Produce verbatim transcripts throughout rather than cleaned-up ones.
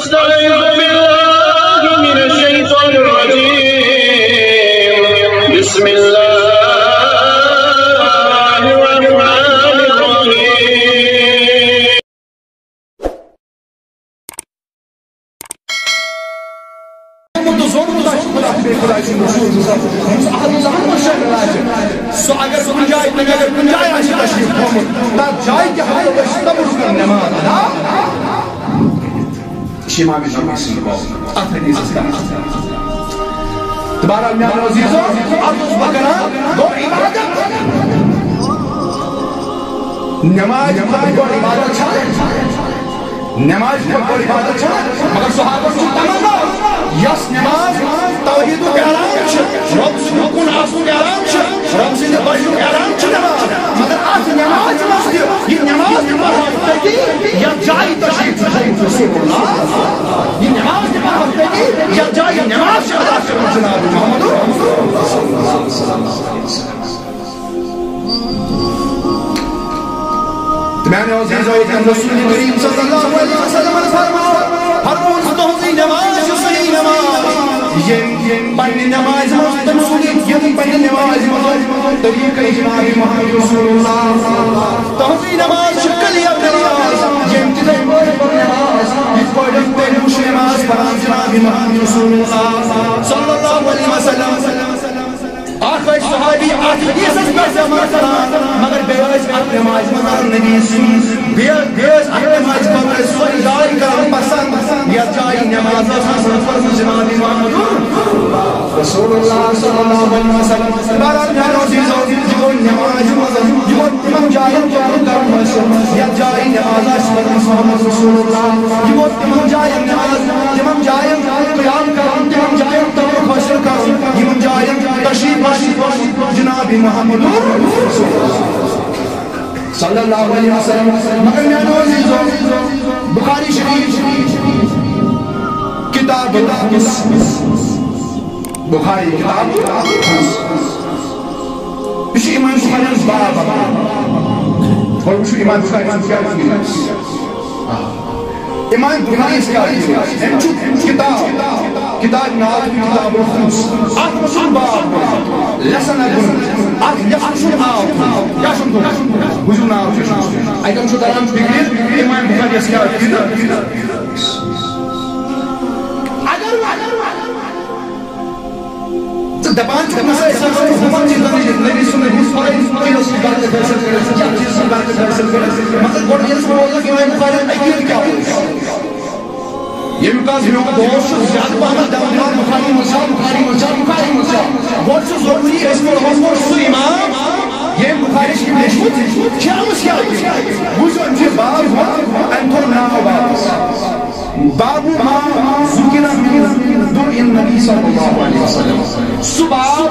أعوذ بالله من الشيطان الرجيم. بسم الله الرحمن الرحيم. سُہ اگر کُنہِ جایہِ، تٔمۍ اگر کُنہِ جایہِ آسہِ تشریٖف تھوٚومُت، تَتھ جایہِ تہِ ہاوو أسۍ تَمُن نٮ۪ماز ادا۔ یہِ چھِ امام شافعی سٕنٛدۍ قول اَتھ حدیٖثَس تحت۔ تہٕ بہرحال، میٛانیو عزیٖزو، عرض اوسُس بہٕ کران، گوٚو عبادت۔ نٮ۪مازِ کھۄتہٕ بٔڑ عبادت چھا؟ نٮ۪مازِ کھۄتہٕ بٔڑ عبادت چھا؟ مگر صحابن چھُ تمنا، یۄس نٮ۪ماز توحیٖدُک اعلان چھُ، رۄب سُنٛد کُن آسنُک اعلان چھُ، رۄب سٕنٛدِ بجنُک اعلان چھُ نٮ۪ماز۔ مگر اتھ نٮ۪مازِ منٛز تہِ، یہِ نٮ۪ماز تہِ پرہو تٔتی، یتھ جایہِ تشریٖف چھُ تھوٚومُت رسول اللہ۔ یہِ نٮ۪ماز تہِ پرہو تٔتی، یتھ جایہِ نٮ۪ماز چھِ ادا کٔرمٕژ جناب محمد۔ تہٕ میانیو عزیزو، ییٚتٮ۪ن رسول کریم صلی اللہ علیہ وسلمن فرموو، فرمووُن، تُہنٛزٕے نٮ۪ماز چھِ صحیح نٮ۪ماز۔ ییٚمۍ پننہِ نٮ۪مازِ منٛز تٔمۍ سُنٛد، ییٚمۍ پننہِ نٮ۪مازِ منٛز طریٖقے جناب محمد رسول اللہ۔ تُہنٛزٕے نٮ۪ماز چھِ clear نٮ۪ماز، ییٚمۍ تہِ تۄہہِ پٔر پٔر نٮ۪ماز، یِتھ پٲٹھۍ تۄہہِ وٕچھ نٮ۪ماز پران جناب محمد رسول اللہ صلی اللہ علیہ وسلم۔ اکھ ٲسۍ صحابی اتھ حدیثس پٮ۪ٹھ عمل کران، مگر بیٚیہِ ٲسۍ اتھ نمازِ منٛز کران نبی سُنٛد، بیٚیہِ، بیٚیہِ ٲسۍ اتھ نمازِ خٲطرٕ سۄے جاے کران پسند، یتھ جایہِ نماز ٲس آسان پٔرمٕژ جناب محمد رسول اللہ صلی اللہ علیہ وسلم۔ بہرحال میانیو عزیزو، یہِ گوٚو نمازِ منٛز، یہِ گوٚو تِمن جاین قبول کرُن حٲصِل، یتھ جایہِ نماز آسہِ پٔرمٕژ محمد رسول اللہ۔ یہِ گوٚو تِمن جاین نماز، تِمن جاین قیام کرُن، تِمن جاین تبرک حٲصِل کرُن، یِمن جاین تشریف آسہِ جناب محمد صلی اللہ علیہ وسلم۔ مگر میانیو عزیزو، بخاری شریف کتاب الخمس، بخاری کتاب الخمس، یہِ چھُ امام بخاری ہُنٛد باب۔ گۄڈٕ وٕچھِو امام بخاری ہُنٛد کیٛاہ چھُ۔ امام بخاری یس کیٛاہ چھُ؟ أمۍ چھُ کتاب، کتاب ناو چھُ کتاب الخمس۔ اتھ منٛز چھُ باب، lesson اکھ، اتھ lesson چھُ ناو۔ کیٛاہ چھُ تۄہہِ؟ بوٗزِو ناو کیٛاہ چھُ۔ اتٮ۪ن چھُ تران فکرِ امام بخاری یس کیٛاہ چھُ۔ اگر، اگر تہٕ دَپان چھُ، نسا أسۍ ہسا چھِ ہُمن چیٖزن نِش نبی سُنٛد حُسن، چیٖزس برکت حٲصِل کٔرِتھ، یَتھ چیٖزس برکت حٲصِل کٔرِتھ۔ مطلب، گۄڈٕ ییٚلہِ سُہ بوزان، یِمن بُخارٮ۪ن عقیٖدٕ کیٛاہ اوس؟ ییٚمیُک حظ میون دوست چھُ زیادٕ پَہمَتھ دَپان، بُخاری منٛز چھا، بُخاری منٛز چھا، بُخاری منٛز چھا۔ گۄڈٕ چھُ ضروٗری أسۍ پَرہون گۄڈٕ سُہ اِمام، ییٚمۍ بُخاری شریٖف لیٚچھمُت چھُ، اَمِس کیٛاہ چھُ؟ وٕچھو، أمۍ چھُ باب ہُہ، أمۍ تھوٚو ناو بابَس۔ باب ما ذکر من دعاء النبی صلی اللہ علیہ وسلم۔ سُہ باب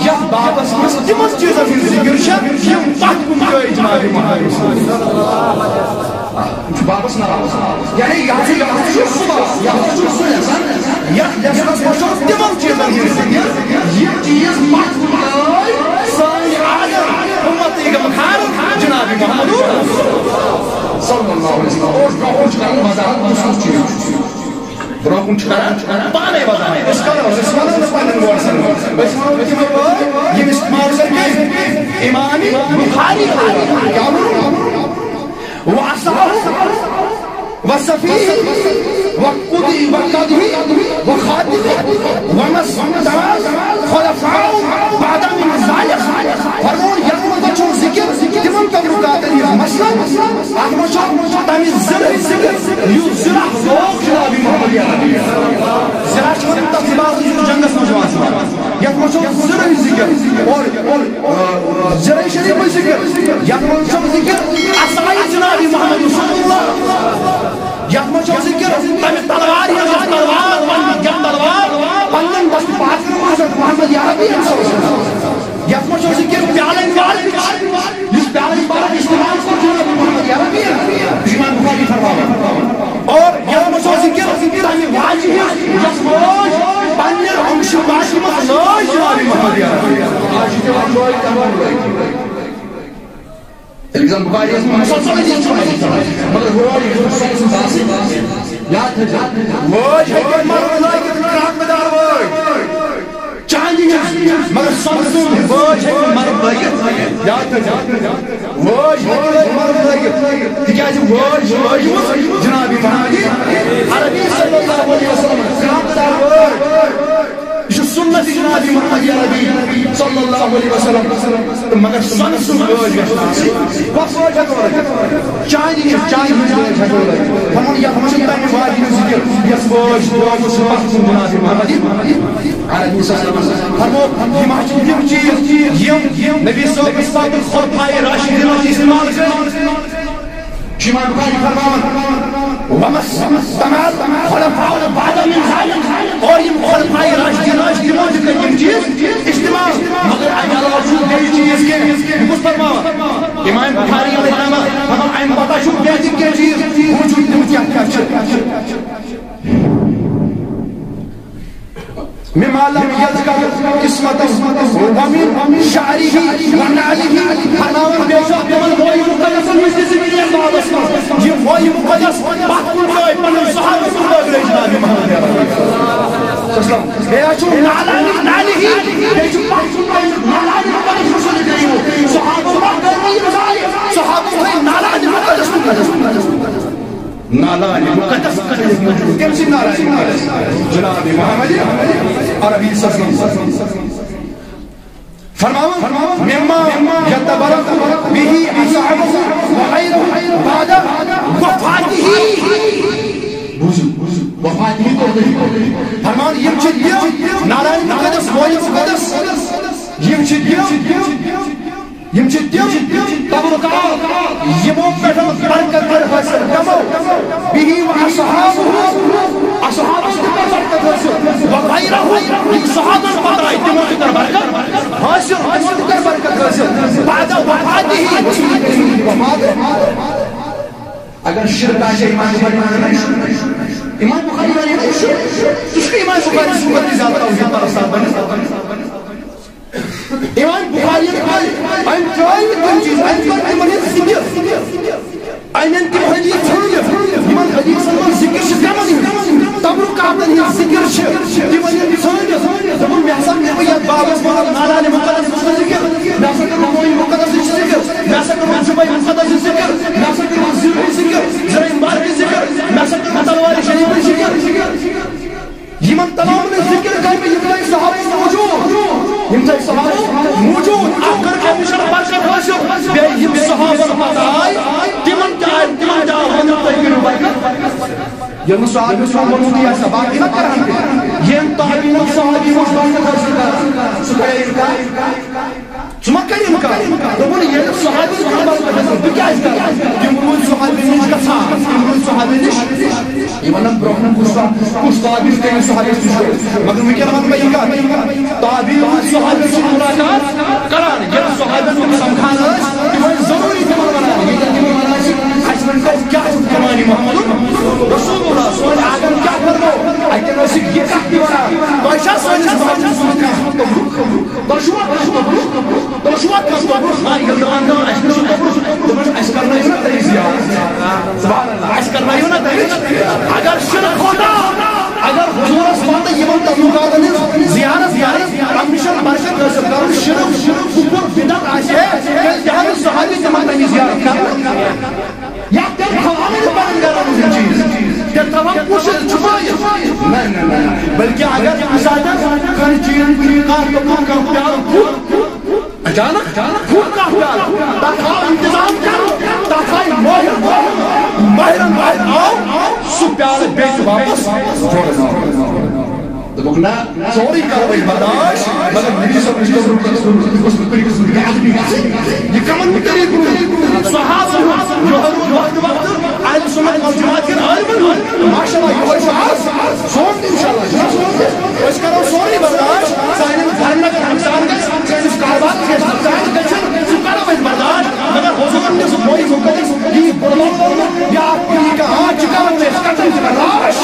یتھ بابس منٛز تِمن چیٖزن ہُنٛد ذکر چھُ، یِم پتھ کُن گٔے جناب محمد رسول۔ یہِ چھُ بابس ناو۔ یعنی یہِ ہسا، یہِ ہسا چھُ سُہ باب، یہِ ہسا چھُ سُہ lesson، یتھ lessonس منٛز چھُ تِمن چیٖزن ہُنٛد ذکر، یِم چیٖز پتھ کُن گٔے سٲنۍ عالم امت گٔمٕتۍ خارج جناب محمد صلی اللہ علیہ وسلم۔ اور برونٛہہ کُن چھُ کران وضاحت، کُس کُس چیٖز چھُ۔ برونٛہہ کُن چھُ کران پانے وضاحت۔ أسۍ کرو، أسۍ وَنو نہٕ پننٮ۪ن بٲژن۔ أسۍ وَنو تِمے بٲتھ، یِم استعمال کٔرۍ کٔمۍ؟ امام بخاری۔ کیٛاہ ووٚن؟ وعصاه وصفيه وقضي وقضي وخاتمه وما استمر خلفاء بعد من ذلك۔ فرمووُن، یَتھ منٛز چھُ ذِکِر تِمن تبرکاتن ہٕنٛز، مثلاً، اتھ منٛز چھُ تمہِ زِرٕ، یُس زِرٕ اکھ لوگ چھُ نبی محمد عربی۔ زِرٕ چھِ وَنان تَتھ لِباسَس یُس جنگس منٛز چھُ آسان۔ یَتھ منٛز چھُ زِرٕ ذِکِر اور، اور، آ، زِرٕ شریٖفٕچ ذِکِر۔ یَتھ منٛز چھُ ذِکِر عصایہِ جناب محمد رسول اللہ۔ یَتھ منٛز چھُ ذِکِر تَمہِ تلوارِ ہٕنٛز، یۄس تلوار پننہِ، یَتھ تلوار پننٮ۪ن دستہٕ پاتھرن منٛز اوس محمد عربی صلی اللہ علیہ وسلم۔ یَتھ منٛز چھُ ذِکِر پیالہٕ مبارکٕچ۔ یُس پیالہٕ مبارک استعمال کوٚر جناب محمد عربی، یہِ چھُ امام بخاری فرماوان۔ اور یَتھ منٛز چھُ ذِکِر تَمہِ واجہِ ہٕنٛز، یۄس وٲج پننہِ اَمشہِ واجہِ منٛز لٲج جناب محمد عربی۔ آز چھِ تِمن لٲج تَمام لٲج۔ تیٚلہِ گژھن بخاری یَس منٛز مسلسل یہِ چھُ وَنان، مگر ہورٕ یُس مسلسل آسہِ، یاد تھٲیزیو، وٲج ہیٚکہِ مرد لٲگِتھ، کرٛہنہٕ دار وٲج۔ چاندِ ہِنٛز، مگر سۄنہٕ سٕنٛز وٲج ہیٚکہِ مرد لٲگِتھ۔ یاد تھٲیزیو، وٲج ہیٚکہِ لٲگِتھ مرد لٲگِتھ، تِکیٛازِ وٲج چھِ لٲجمٕژ جناب محمد عربی صلی اللہ علیہ وسلم، کرٛہنہٕ دار وٲج۔ یہِ چھُ سُنت جناب محمد عربی صلی اللہ علیہ وسلم۔ تہٕ مگر سۄنہٕ سٕنٛز وٲج گژھِ نہٕ آسٕنۍ۔ کۄس وٲج ہٮ۪کو لٲگِتھ؟ چاندِ ہِنٛز، چاندِ ہِنٛز وٲج ہٮ۪کو لٲگِتھ۔ فرموُن، یَتھ منٛز چھُ تَمہِ واجہِ ہُنٛد ذِکِر، یۄس وٲج لٲجمٕژ چھِ پَتھ کُن جناب محمد عربی صلی اللہ علیہ وسلم۔ فرموو، یِم حظ چھِ تِم چیٖز، یِم نبی صٲبَس پَتہٕ خلفائے راشدیٖن استعمال کٔرۍ۔ چھُ امام بخاری فرماوان، "ومس تمال خلفاء بعد من ذلك"، اور یِم خلفائے راشدیٖن ٲسۍ، تِمو تہِ کٔرۍ یِم چیٖز استعمال، مگر اَمہِ علاوٕ چھُنہٕ بیٚیہِ چیٖز کینٛہہ۔ یہِ کُس فرماوان؟ امام بخاری علیہ الرحمہ فرماوان، اَمہِ پتہٕ چھُ بیٚیہِ تہِ کینٛہہ چیٖز موٗجوٗد، تِم کیٛاہ کیٛاہ چھِ؟ مما لم يذكر قسمته ومن شعره ونعله، فرماوان بیٚیہِ چھُ تِمن مویہِ مُقدسن ہٕنٛز تہِ ذِکر یَتھ بابس منٛز۔ یہِ مویہِ مُقدس پتھ کُن ترٛٲوۍ پنٕنۍ صحابہٕ کُن ترٛٲوۍ جناب محمد عربی۔ بیٚیہِ حظ چھُ نعلانِ نعلہِ، بیٚیہِ چھُ پتھ کُن ترٛٲومٕتۍ نعلانِ مُقدس رسول کریٖم۔ صحابہٕ ما کٔرۍ یِم ضایع؟ صحابہٕ تھٲے نعلانِ مُقدس مُقدس۔ نعلانِ مُقدس، کٔمۍ سٕنٛدۍ نعلانِ مُقدس؟ جناب محمد عربی صلی اللہ علیہ وسلم۔ فرماوان، مما یتبرک به اصحابہ و غیرہ بعد وفاتہ۔ بوٗزِو، بوٗزِو، وفاتہ کوٚر۔ فرماوان، یِم چھِ تِم نعلانِ مُقدس، مویہِ مُقدس، یِم چھِ تِم یِم چھِ تِم تبرکات، یِمو پٮ۪ٹھ برکت حٲصِل، کمو؟ به و اصحابہ، اصحابو تہِ کٔر برکت حٲصِل، و غیرہ، یِم صحابن پتہٕ آیہِ، تِمو تہِ کٔر برکت حٲصِل، تِمو تہِ کٔر برکت حٲصِل۔ بعد وفاتہ، وفات۔ اگر شرک آسہِ امام بخاری ونان، امام بخاری ونان، ژٕ چھُکھ امام بخاری سُنٛد زیادٕ توحید پرست بنِتھ۔ امام بخاری یَن کٔر، أمۍ ترٛٲوۍ نہٕ تِم چیٖز، أمۍ کٔر تِمن ہٕنٛز ذِکِر۔ أمۍ أنۍ تِم حدیث ژھٲنٛڈِتھ، یِمن حدیثن منٛز ذِکِر چھِ تِمن ہٕنٛز، تبرکاتن ہٕنٛز ذِکِر چھِ، تِمن أنۍ ژھٲنٛڈِتھ۔ دوٚپُن، مےٚ ہسا، مےٚ گوٚو یَتھ بابس منٛز نعلانِ مُقدس سٕنٛز ذِکِر، مےٚ ہسا کٔر مویہِ مُقدسٕچ ذِکِر، مےٚ ہسا کٔر جُبَے مُقدسٕچ ذِکِر، مےٚ ہسا کٔر زِرٕچ ذِکِر، زِرٕے مُبارکٕچ ذِکِر، مےٚ ہسا کٔر تلوارِ شریٖفٕچ ذِکِر۔ یِمن تمامن ذِکِر کرِ، یِم تۄہہِ صحابہ موٗجوٗد، یِم تۄہہِ صحابہ موٗجوٗد، اکھ کٔر أمِس چھِ برکت حٲصِل، بیٚیہِ یِم صحابن پتہٕ آے، تِمن تہِ آے، تِمن تہِ آو وننہٕ، تُہۍ کٔرِو برکت۔ ییٚلہِ نہٕ صحابی سُنٛد ووٚنمُتٕے آسہِ ہا، باقٕے ما کرہن تہِ؟ یِم تابعیٖن صحابی اوس برکت حٲصِل کران، سُہ کرِ اِنکار؟ ژٕ ما کر اِنکار؟ دوٚپُن، ییٚلہِ صحابی کٔر برکت حٲصِل، بہٕ کیٛازِ کرٕ؟ تِم روٗدۍ صحابی نِش گژھان، تِم روٗدۍ صحابی نِش۔ یہِ وَنان برٛونٛہہ کُن کُس صحابی، کُس تابعی تٔمِس صحابی نِش گوٚو۔ مگر وٕنکٮ۪ن وَنہٕ بہٕ یہِ کَتھ، تابعی روٗدۍ صحابی سۭتۍ مُلاقات کران، ییٚلہِ صحابی تِم سَمکھان ٲسۍ، تِم ٲسۍ ضروٗری تِمن وَنان، ییٚلہِ تِمن وَنان چھِ، اَسہِ ؤنۍ تو کیٛاہ چھُ تِمن یہِ محمد رسول اللہ، سون آدم کیٛاہ فرمو؟ اَتٮ۪ن ٲسِکھ یہِ کَتھ تہِ وَنان، تۄہہِ چھا سٲنِس محمدَس منٛز کانٛہہ توٚمُل؟ تۄہہِ چھُوا کانٛہہ توٚمُل؟ تۄہہِ چھُوا کانٛہہ توٚمُل؟ نہ، ییٚلہِ نہٕ وَنان، اَسہِ نِش چھُ توٚمُل، دوٚپُن، اَسہِ کَرنٲیِو نا تٔمِس زیارت۔ سبحان اللہ، اَسہِ کَرنٲیِو نا تٔمِس۔ اگر شرک ہوتا، اگر حضوٗرَس پَتہٕ یِمَن تَبلیغاتَن ہٕنٛز زیارت کَرٕنۍ، اَمہِ نِش برکت حٲصِل کَرُن، شرک، کُفر، بدعت آسہِ ہے، تیٚلہِ تہِ ہا نہٕ صحابی تِمَن تَمِچ زیارت کَرنہٕ۔ یا تیٚلہِ تھاوہا نہٕ پنٕنۍ گرن منٛز یِم چیٖز۔ تیٚلہِ تھاوہا پوٗشِتھ چھُپٲیِتھ۔ نہ، نہ، نہ، نہ۔ بلکہِ اگر کُنہِ ساتہٕ کانٛہہ چیٖز، کُنہِ کانٛہہ توٚمُل، کانٛہہ پیالہٕ پھُٹ، اچانک پھُٹ کانٛہہ پیالہٕ، تَتھ آو انتظام کرنہٕ، تَتھ آیہِ مٲہِر، مٲہِرن، مٲہِرن آو سُہ پیالہٕ بیٚیہِ تہِ واپس جوڑنہٕ۔ دوٚپُکھ، نہ، سورُے کرو أسۍ برداش، مگر نبی صٲبن چھُ کوٚرمُت، یہِ کُس طریٖقہٕ چھُ؟ یہِ کیٛاہ چھُ؟ یہِ کمن ہُنٛد طریٖقہٕ چھُ؟ صحابن ہُنٛد، یہِ حضور وقتہٕ وقتہٕ اہل سنت والجماعت کٮ۪ن عالمن ہُنٛد۔ ماشاءاللہ، یِہوٚے چھُ آز۔ سون تہِ انشاءاللہ چھُ سون تہِ۔ أسۍ کرو سورُے برداش، سانٮ۪ن گرن اگر نۄقصان گژھِ، سٲنِس کاربارس گژھِ نۄقصان، گژھِ، سُہ کرو أسۍ برداش، مگر حضورن دِژ مویہِ مُقدس یی قربان کرنہٕ، یا یی کانٛہہ آنٛچ کرو أسۍ قطعی برداش۔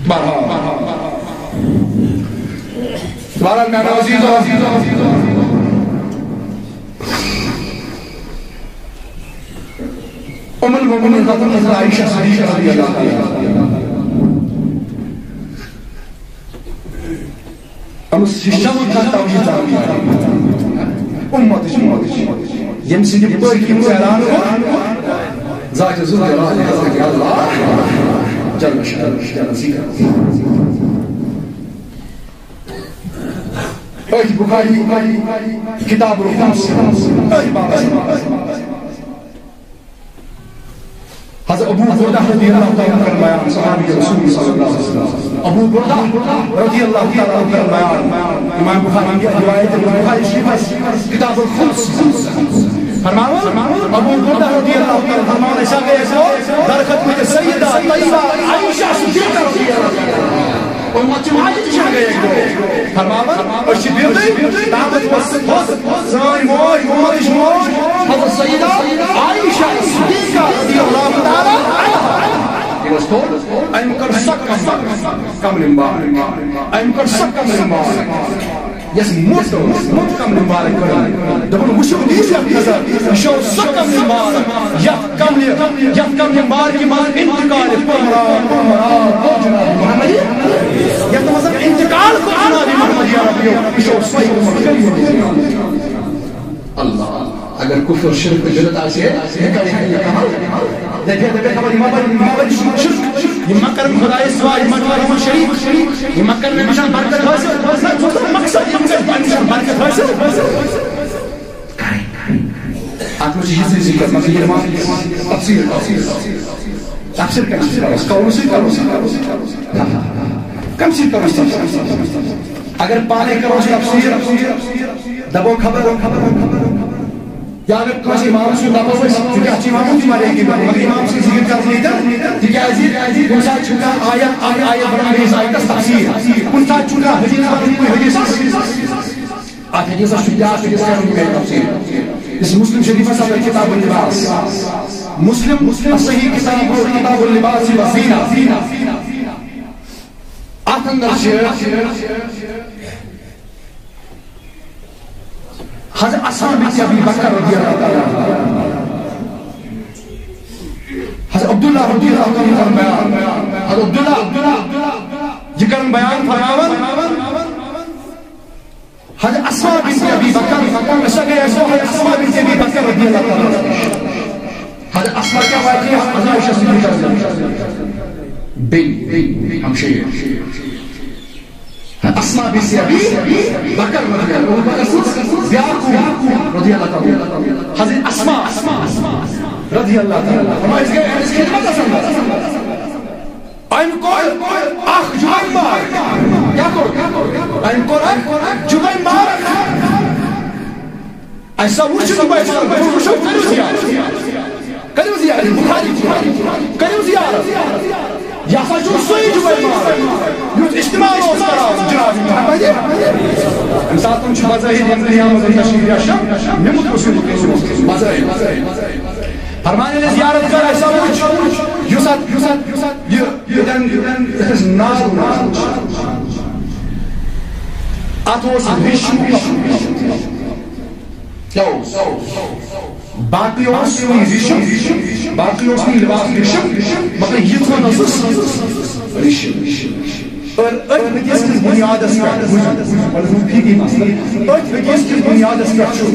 بہرحال، بہرحال، میانیو عزیزو، ام المؤمنین حضرت عائشہ صدیقہ رضی اللہ تعالیٰ عنہا۔ أمِس ہِش چھَنہٕ کانٛہہ توجیہ تران۔ اُمتٕچ، اُمتٕچ۔ ییٚمہِ سٕنٛدِ پٲکۍ یِم اعلان کوٚر، ذاتِ ذوالجلال حضرت اللہ جل شانہ، جل ذکر۔ أتھۍ بخاری کتاب الخمس، أتھۍ بابس منٛز۔ حضرت ابو بردہ رضی اللہ تعالیٰ عنہ کرن بیان، صحابی رسول صلی اللہ علیہ وسلم۔ ابو بردہ رضی اللہ تعالیٰ عنہ کرن بیان، امام بخاری کی روایت ہے، بخاری شریف، کتاب الخمس۔ فرماوان، ابو بردہ رضی اللہ تعالیٰ عنہ فرماوان، ایسا کہ ایسا درخت میں سیدہ طیبہ عائشہ صدیقہ رضی اللہ تعالیٰ عنہا۔ اُمت چھِ ماجہِ تہِ چھَنہٕ گٔیَکھ دۄہ۔ فرماوان، أسۍ چھِ بیٚہتھٕے، تَتھ منٛز پوٚتُس سٲنۍ موج، اُمتٕچ موج، حضرت سیدہ عائشہ صدیقہ رضی اللہ تعالیٰ عنہا۔ یہِ اوس کوٚر، أمۍ کٔر سۄ کمل، کملہِ مبارک۔ أمۍ کٔر سۄ کملہِ مبارک۔ یۄس موٚٹ ٲس، موٚٹ کملہِ مبارک کٔر۔ دوٚپُن، وٕچھِو، دِیِو یَتھ نظر، یہِ چھو سۄ کملہِ مبارک، یَتھ کملہِ، یَتھ کملہِ مبارکہِ منٛز انتقال پرمرار، پرمرار گوٚو جناب محمد۔ یَتھ منٛز انتقال کوٚر جناب محمد عربیو، یہِ چھو سۄے اُمت۔ اللہ، اگر کفر، شرک، بدعت آسہِ ہے، یہِ کَرِ ہے یہِ کمل۔ دَپہِ ہے، دَپہِ ہے، خبر یہِ ما بَنہِ، یہِ ما بَنہِ شرک، یہِ ما کَرَن خۄدایَس سِوا، یہِ ما کَرَن شریٖک، یہِ ما کَرَن أمِس چھَنہٕ برکت حٲصِل۔ نہ، ژٕ وَن مقصد، یِم کَرَن، أمِس چھَنہٕ برکت حٲصِل۔ کَرٕنۍ۔ اَتھ منٛز چھِ یِژٕے ذِکر، مگر یہِ دَپان تفسیٖر، تفسیٖر، تفسیٖر کَمہِ سۭتۍ کَرو أسۍ؟ قولہٕ سۭتۍ کَرو أسۍ؟ کَمہِ سۭتۍ کَرو أسۍ تفسیٖر؟ اگر پانَے کَرو أسۍ تفسیٖر، دَپو خبر، یا اگر کٲنٛسہِ اِمامَس کُن دَپو أسۍ، ژٕ کیٛاہ چھِ اِمامَس تہِ واریاہ کینٛہہ، مگر اِمام سٕنٛز ذِکر کَرُن ییٚتٮ۪ن، تِکیٛازِ کُنہِ ساتہٕ چھُ کانٛہہ آیت، اَکھ آیت وَنان بیٚیِس آیتَس تفسیٖر، کُنہِ ساتہٕ چھُ کانٛہہ حدیٖث وَنان بیٚیِس حدیٖثَس۔ اَتھ حدیثس چھُ بیٛاکھ حدیث کرُن مےٚ تفسیٖر۔ یُس مسلم شریفس اندر کتاب اللباس، مسلم، مسلم صحیح کتاب گوٚو کتاب اللباس و زینہ۔ اَتھ اندر چھِ حضرت اسما بنت ابی بکر رضی اللہ تعالیٰ عنہ، حضرت عبداللہ رضی اللہ تعالیٰ عنہ کرن بیان، حضرت عبداللہ، عبداللہ، عبداللہ، یہِ کرن بیان فرماوان، حضرت اسما بنت ابی بکر، أسۍ ہا گٔے، أسۍ گوٚو حضرت اسما بنت ابی بکر رضی اللہ تعالیٰ عنہ۔ حضرت اسما کیٛاہ واقعہ؟ حضرت عائشہ صدیقہ رضی اللہ عنہ۔ بیٚنہِ، بیٚنہِ، ہمشیر۔ حضرت اسما بنت ابی بکر رضی اللہ عنہ۔ ابو بکر سٕنٛز بیٛاکھ کوٗر رضی اللہ تعالیٰ عنہ۔ حضرت اسما رضی اللہ تعالیٰ عنہ۔ فرمایا، أسۍ گٔے أمِس خدمتس اندر۔ أمۍ کوٚر اکھ جُمعہ مار۔ کیٛاہ کوٚر؟ أمۍ کوٚر اکھ جُمعہ مار۔ اَسہِ سا وُچھ جُمعہ مار، وُچھو، کٔرِو زیارت۔ کٔرِو زیارت، بخاری چھُ۔ کٔرِو زیارت۔ یہِ ہسا چھُ سُے جُمعہ مار، یُس اجتماع اوس کران جناب محمد۔ اَمہِ ساتہٕ چھُ بظٲہِر یِم دُنیا منٛز تشریف یا شم، نیمُت اوس یہِ بظٲہِر۔ فرمان، ییٚلہِ زیارت کٔر، اَسہِ سا وُچھ، یُس اَتھ، یُس اَتھ، یُس اَتھ، یہِ، یہِ، یَتھ أسۍ ناز وَنان چھِ۔ اَتھ اوس ریشم۔ کیٛاہ اوس؟ باقٕے اوس یِمَے ریشم، باقٕے اوس نہٕ لباس ریشم، مگر یہِ ژھٕن ٲسٕس ریشم۔ اور أتھۍ حدیث کِس بُنیادَس پٮ۪ٹھ، بوٗزِو، بوٗزِو، فقہی مسئلہٕ، أتھۍ حدیث کِس بُنیادَس پٮ۪ٹھ چھُ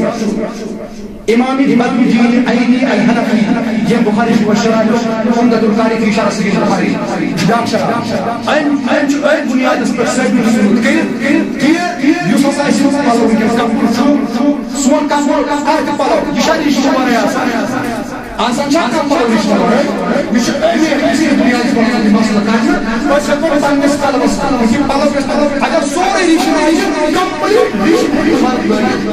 امام بدر الدین عینی الحنفی، ییٚمۍ بخاری شریف شرح لیوٚکھ، عمدۃ القاری فی شرح صحیح البخاری، چھُ بیٛاکھ شرح۔ أمۍ، أمۍ چھُ أتھۍ بُنیادَس پٮ۪ٹھ ثٲبت کوٚرمُت کٔرِتھ کہِ یُس ہسا اَسہِ پَلو وٕنکیٚس کَپُر چھُ، سون کَپُر، اَتھ پَلو، یہِ چھا ریشمہٕ وَرٲے آسان؟ آسان چھا کانٛہہ پَلو ریشمہٕ وَرٲے؟ یہِ چھُ أمی حدیث کِس بُنیادَس پٮ۪ٹھ یہِ مسلہٕ کَرنہٕ۔ أسۍ ہٮ۪کو پنٛنِس قلمَس، یہِ پَلو گژھِ، اگر سورُے ریشمہٕ آسہِ، complete ریشمہٕ، ریشمہٕ لٲگِتھ۔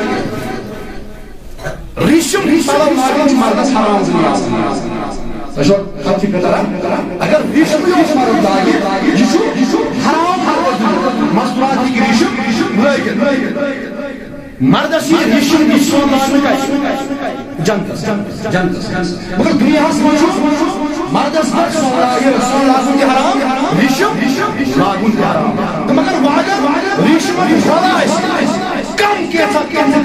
ریشم ہٕنٛدۍ پلو لاگٕنۍ چھِ مردس حرام زٔنی آسان۔ تۄہہِ چھو کتھ فکر تران؟ اگر ریشمٕے یوت مرد لاگہِ، یہِ چھُ، یہِ چھُ حرام، حرام مستورات ہیٚکہِ ریشم لٲگِتھ۔ مردس یہِ ریشم، یہِ سۄن لاگنہٕ کتہِ؟ جنتس، جنتس۔ مگر دُنیاہس منٛز چھُ مردس پٮ۪ٹھ سۄن لا-، یہِ سۄن لاگُن تہِ حرام، ریشم لاگُن تہِ حرام۔ تہٕ مگر وۄنۍ اگر ریشمن ہُنٛد پھۄلہٕ آسہِ، کم کینٛژھا، کینٛژھا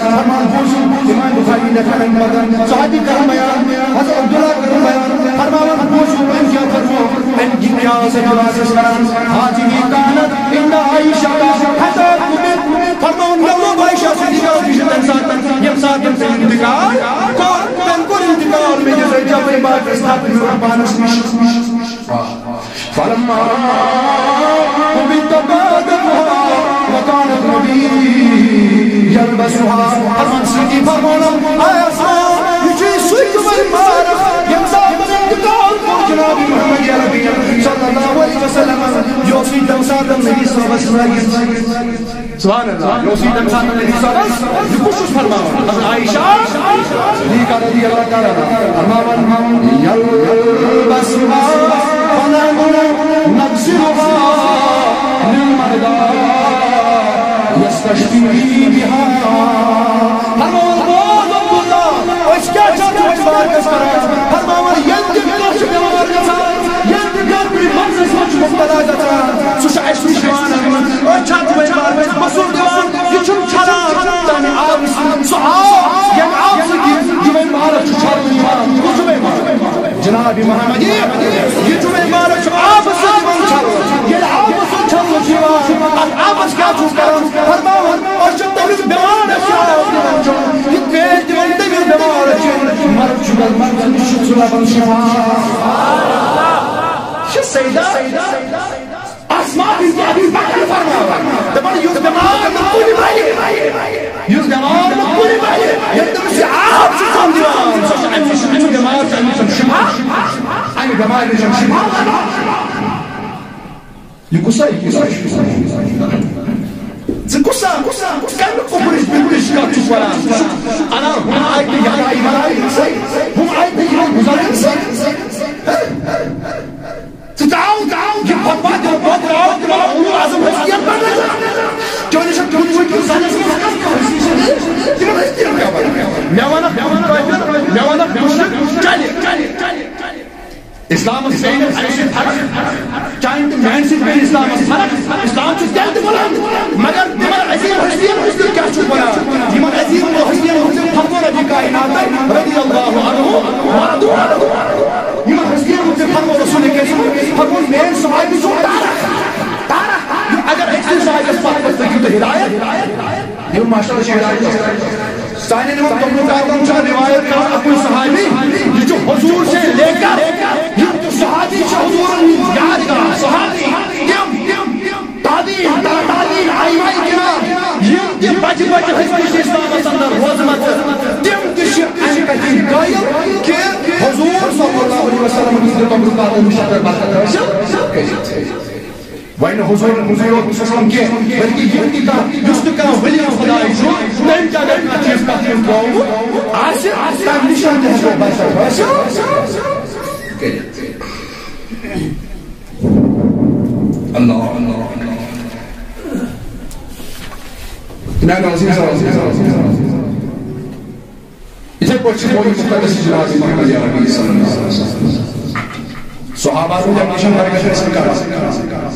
فرمان بوٗزِو، امام بخاری لیکھان امہِ پتہٕ، صحابی کران بیان، حضرت عبداللہ کران بیان، فرماوان بوٗزِو، أمۍ کیٛاہ فرموو، أمۍ کیٛاہ اوس اَتہِ عبادت کران، هذه كانت عند عائشة حتى توفيت، فرماوان مےٚ لوٚب عائشہ صدیقہ نِش تَمہِ ساتہٕ، ییٚمہِ ساتہٕ تٔمۍ انتقال کوٚر، تٔمۍ کوٚر انتقال میٲنِس جبر باقس تھپھ میون پانس نِش۔ فلما قبضت بعدتها وكان النبي يلبسها۔ فرمان سۭتی فرموونم، اے آسمان، یہِ چھُے سُے جبر باقس، ییٚمہِ ساتہٕ انتقال کوٚر جناب محمد عربی صلی اللہ علیہ وسلم، یہِ اوسُے تَمہِ ساتہٕ نبی صٲبس لٲگِتھ۔ سبحان اللہ۔ یہِ اوس یہِ تَمہِ ساتہٕ نبی صٲبَس، یہِ کُس چھُس فرماوان؟ حضرت عائشہ صدیقہ رضی اللہ تعالیٰ عنہا فرماوان، يلبسها فنحن نغسلها للمرضى يستشفي بها۔ فرماوان، او عبداللہ، أسۍ کیٛاہ چھِ اَتھ جبر باقس کران؟ فرماوان، ییٚلہِ تہِ کانٛہہ چھُ بٮ۪مار گژھان، ییٚلہِ تہِ کانٛہہ بیمٲرِس منٛز چھُ مُبتلا گژھان، سُہ چھُ اَسہِ نِش یِوان اَننہٕ۔ أسۍ چھِ اَتھ جبر باقس غسل دِوان، یہِ چھُنہٕ چھلان تَمہِ آبہٕ سۭتۍ۔ سُہ آب، ییٚمہِ آبہٕ سۭتۍ یہِ جبر باقس چھُ چھلنہٕ یِوان، کُس جبر باقس؟ جناب محمد، یہِ جبر باقس چھُ آبہٕ سۭتۍ یِوان چھلنہٕ۔ ییٚلہِ آبہٕ سۭتۍ چھلنہٕ چھُ یِوان، اَتھ آبَس کیٛاہ چھُس کران؟ فرماوان، أسۍ چھِ تٔمِس بٮ۪مارَس یہِ آب دِوان چیوٚن، یہِ پیش دِوان تٔمِس بٮ۪مارَس چیوٚن۔ مرد چھُ گژھان، أمِس چھُ سُہ لَبَن شِفا۔ یہِ چھِ سیدہ اسماء بنت ابی بکر فرماوان، دَپان، یُس بٮ۪مار نہٕ کُنہِ بَرِ، یُس بٮ۪مار نہٕ کُنہِ بَرِ، ییٚلہِ تٔمِس یہِ آب چھُ چیوٚن دِوان، سُہ چھُ اَمہِ نِش، اَمہِ بٮ۪مار چھُ اَمہِ نِش شِفا، اَمہِ بٮ۪مارِ نِش شِفا لَبان۔ یہِ کُس آیہِ، یہِ کُس آیہِ؟ ژٕ کُس آ، کُس آ، کُس کَمیُک کُفرٕچ، کُفرٕچ کَتھ چھُکھ وَنان؟ ژٕ چھُکھ اَنان ہُم آیتہٕ یَتھ آیہِ وَنان أمۍ سٕے، ہُم آیتہٕ یِمَن گُزاران أمۍ سٕے۔ ژٕ ژاو، ژاو، یہِ خۄطبہ دِوان، پَتہٕ درٛاو تِمَن اُلوٗ اعظم حیثیت پٮ۪ٹھ نظر۔ چٲنِس چھا کُنہِ وُنہِ کُنہِ زَنَس منٛز کانٛہہ حیثیت؟ تِمَن حیثیت کیٛاہ بَنہِ؟ مےٚ وَنَکھ کُفر، مےٚ وَنَکھ مُشرِک، چَلہِ، چَلہِ، چَلہِ، چَلہِ۔ اسلامس پیٚیہِ نہٕ اَسہِ سۭتۍ فرق، چانہِ تہٕ میانہِ سۭتۍ پیٚیہِ اسلامس فرق۔ اسلام چھُ تیٚلہِ تہِ بُلنٛد، مگر تِمن عظیم ہستین ہُنٛد تہِ کیٛاہ چھُکھ وَنان؟ یِمن عظیم ہستین ہُنٛد تہِ فرموو ربِ کائنات رضی اللہ عنہ ورضوا عنہ۔ یِمن ہستین ہُنٛد تہِ فرموو رسول کریم، فرموو میٲنۍ صحابی چھُ تارک، تارک۔ اگر أکسٕے صحابیس پتھ پتھ پٔکِو تہٕ ہدایت، یِم ماشاء اللہ چھِ ہدایت۔ سانٮ۪ن یِمن تبلیغ کارن چھُ روایت کران اَکُے صحابی، یہِ چھُ حضور سے لے کر، یِم تہِ صحابی چھِ حضورن ہٕنٛدۍ یادگار صحابی، تِم تابعین، تابعین، ائمہ کرام، یِم تہِ بچہِ بچہِ ہستی چھِ اسلامس اندر روزمژٕ، تِم تہِ چھِ امہِ کتھِ قٲیل کہِ حضور صلی اللہ علیہ وسلم ہٕنٛدِ تبلیغ کارن چھِ اگر برکت حٲصِل کٔرِتھ۔ وۄنۍ نہٕ حضوٗرن ہٕنٛزٕے یوت خصوٗصن کینٛہہ، بلکہِ یِم تہِ کانٛہہ، یُس تہِ کانٛہہ ؤلی خۄداے چھُ، تٔمۍ تہِ اگر کانٛہہ چیٖز تَتھ منٛز ترٛوومُت آسہِ، تَمہِ نِش تہِ ہٮ۪کو برکت حٲصِل۔ میانیو عزیزو، یِتھے پٲٹھۍ چھِ موضوع مُقدس جناب محمد عربی صلی اللہ علیہ وسلم۔ صحابہ روٗدۍ اَمہِ نِش برکت حٲصِل کران۔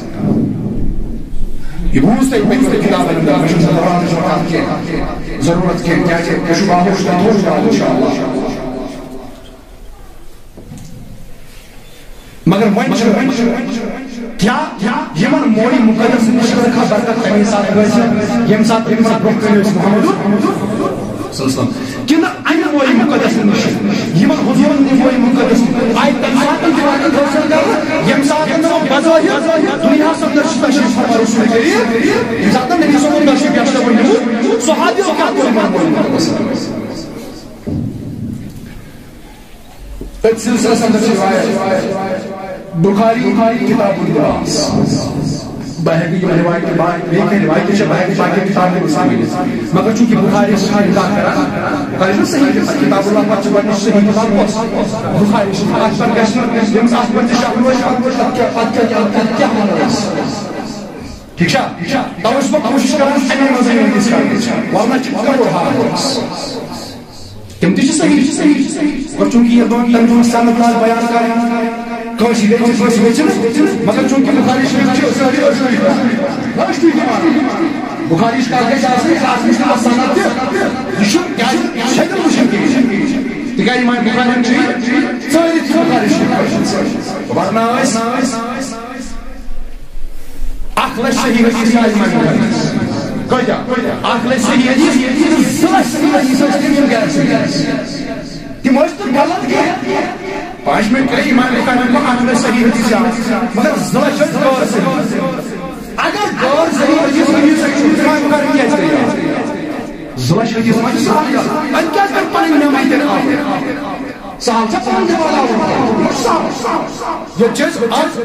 یہِ بوٗز تۄہہِ پٔتمہِ کِتابَن منٛز، مےٚ چھُنہٕ ضروٗرت کینٛہہ، ضروٗرت کینٛہہ، کیٛازِ مےٚ چھُ باہوش تۄہہِ تھوٚومُت یاد، اِنشاءاللہ۔ مگر وۄنۍ چھُ، وۄنۍ چھُ کیا یِمن موئی مقدس نِش کٔرکھا برکت تَمے ساتہٕ حٲصِل، ییٚمہِ ساتہٕ تِمن برونٛہہ کَنہِ ٲسۍ محمد صلی اللہ علیہ وسلم؟ کِنہٕ اَمہِ موئی مقدس نِش، یِمن حضوٗرن نِش موئی مقدس آیہِ تَمہِ ساتہٕ تہِ برکت حٲصِل کرنہٕ، ییٚمہِ ساتہٕ نہٕ بظٲہِر دُنیاہَس اندر چھُ تشریٖف فرما رسول کریم، ییٚمہِ ساتہٕ نہٕ نبی صٲبُن تشریٖف یَتھ جایہِ نیوٗ، صحابیو کیٛاہ کوٚر یِمن موئی مقدس؟ أتھۍ سلسلس اندر چھِ روایت بخاری کتاب اللباس۔ بہٕ ہٮ۪کہٕ یِم روایتہٕ باقی، بیٚیہِ کینٛہہ روایتہٕ چھِ، بہٕ ہٮ۪کہٕ باقی کتابن منٛز تہِ ؤنِتھ۔ مگر چوٗنٛکہِ بخاری چھِ انکار کران، بخاری چھُنہٕ صحیح کتاب، کتاب اللہ پتہٕ چھُ گۄڈٕنِچ صحیح کتاب کۄس؟ بخاری چھُ۔ اتھ پٮ۪ٹھ گژھِ نہٕ، ییٚمِس اتھ پٮ۪ٹھ تہِ شک روزِ، اتھ پٮ۪ٹھ، اتھ کیٛاہ، اتھ کیٛاہ، اتھ کیٛاہ، اتھ کیٛاہ وَنو أسۍ؟ ٹھیٖک چھا؟ توے چھُس بہٕ کوٗشِش کران اَمے منٛزٕے ؤنِتھ کَرٕنۍ، ورنہ چھِ کَرو حال۔ تِم تہِ چھِ صحیح، چھِ صحیح، چھِ صحیح۔ اور چوٗنٛکہِ ییٚلہِ دۄن تَمہِ دۄہَن سند لال بیان کَرٕنۍ، کٲنٛسہِ گژھِ، کٲنٛسہِ گژھِ نہٕ، مگر چوٗنٛکہِ بُخاری شریٖف چھِ سٲری أڑۍ أڑۍ پَران۔ بُخاری چھِ کَتھ گژھِ آسٕنۍ، اَتھ منٛز چھِ آسان سند تہِ۔ یہِ چھُ کیٛازِ؟ یہِ چھُ ہٮ۪کان وٕچھِتھ کِہیٖنۍ۔ تِکیٛازِ امام بُخاری چھِ سٲری چھِ بُخاری شریٖف پَران۔ ورنہ ٲسۍ اکھ لچھ صحیح حدیث چھِ عالمن ہٕنٛدۍ۔ کۭتیاہ؟ اکھ لچھ صحیح حدیث، تہٕ زٕ لچھ صحیح حدیث ٲسۍ تِم، یِم غیر صحیح ٲسۍ۔ تِم ٲسۍ نہٕ غلط کینٛہہ۔ پانٛژھ منٹ گٔے، امام بخاری کو اکھ لچھ صحیح حدیث یاد، مگر زٕ لچھ ٲسۍ غٲر صحیح۔ اگر غٲر صحیح حدیث، حدیث چھُ، امام بخاری کیٛازِ گٔے یاد؟ زٕ لچھ حدیث ما چھِ سہل کتھ؟ وۄنۍ کیٛازِ کٔر پنٕنۍ memory تیٚلہِ out؟ سہل چھا پنُن دٮ۪ماغ out؟ سہل۔ ییٚتہِ چھِ أسۍ اکھ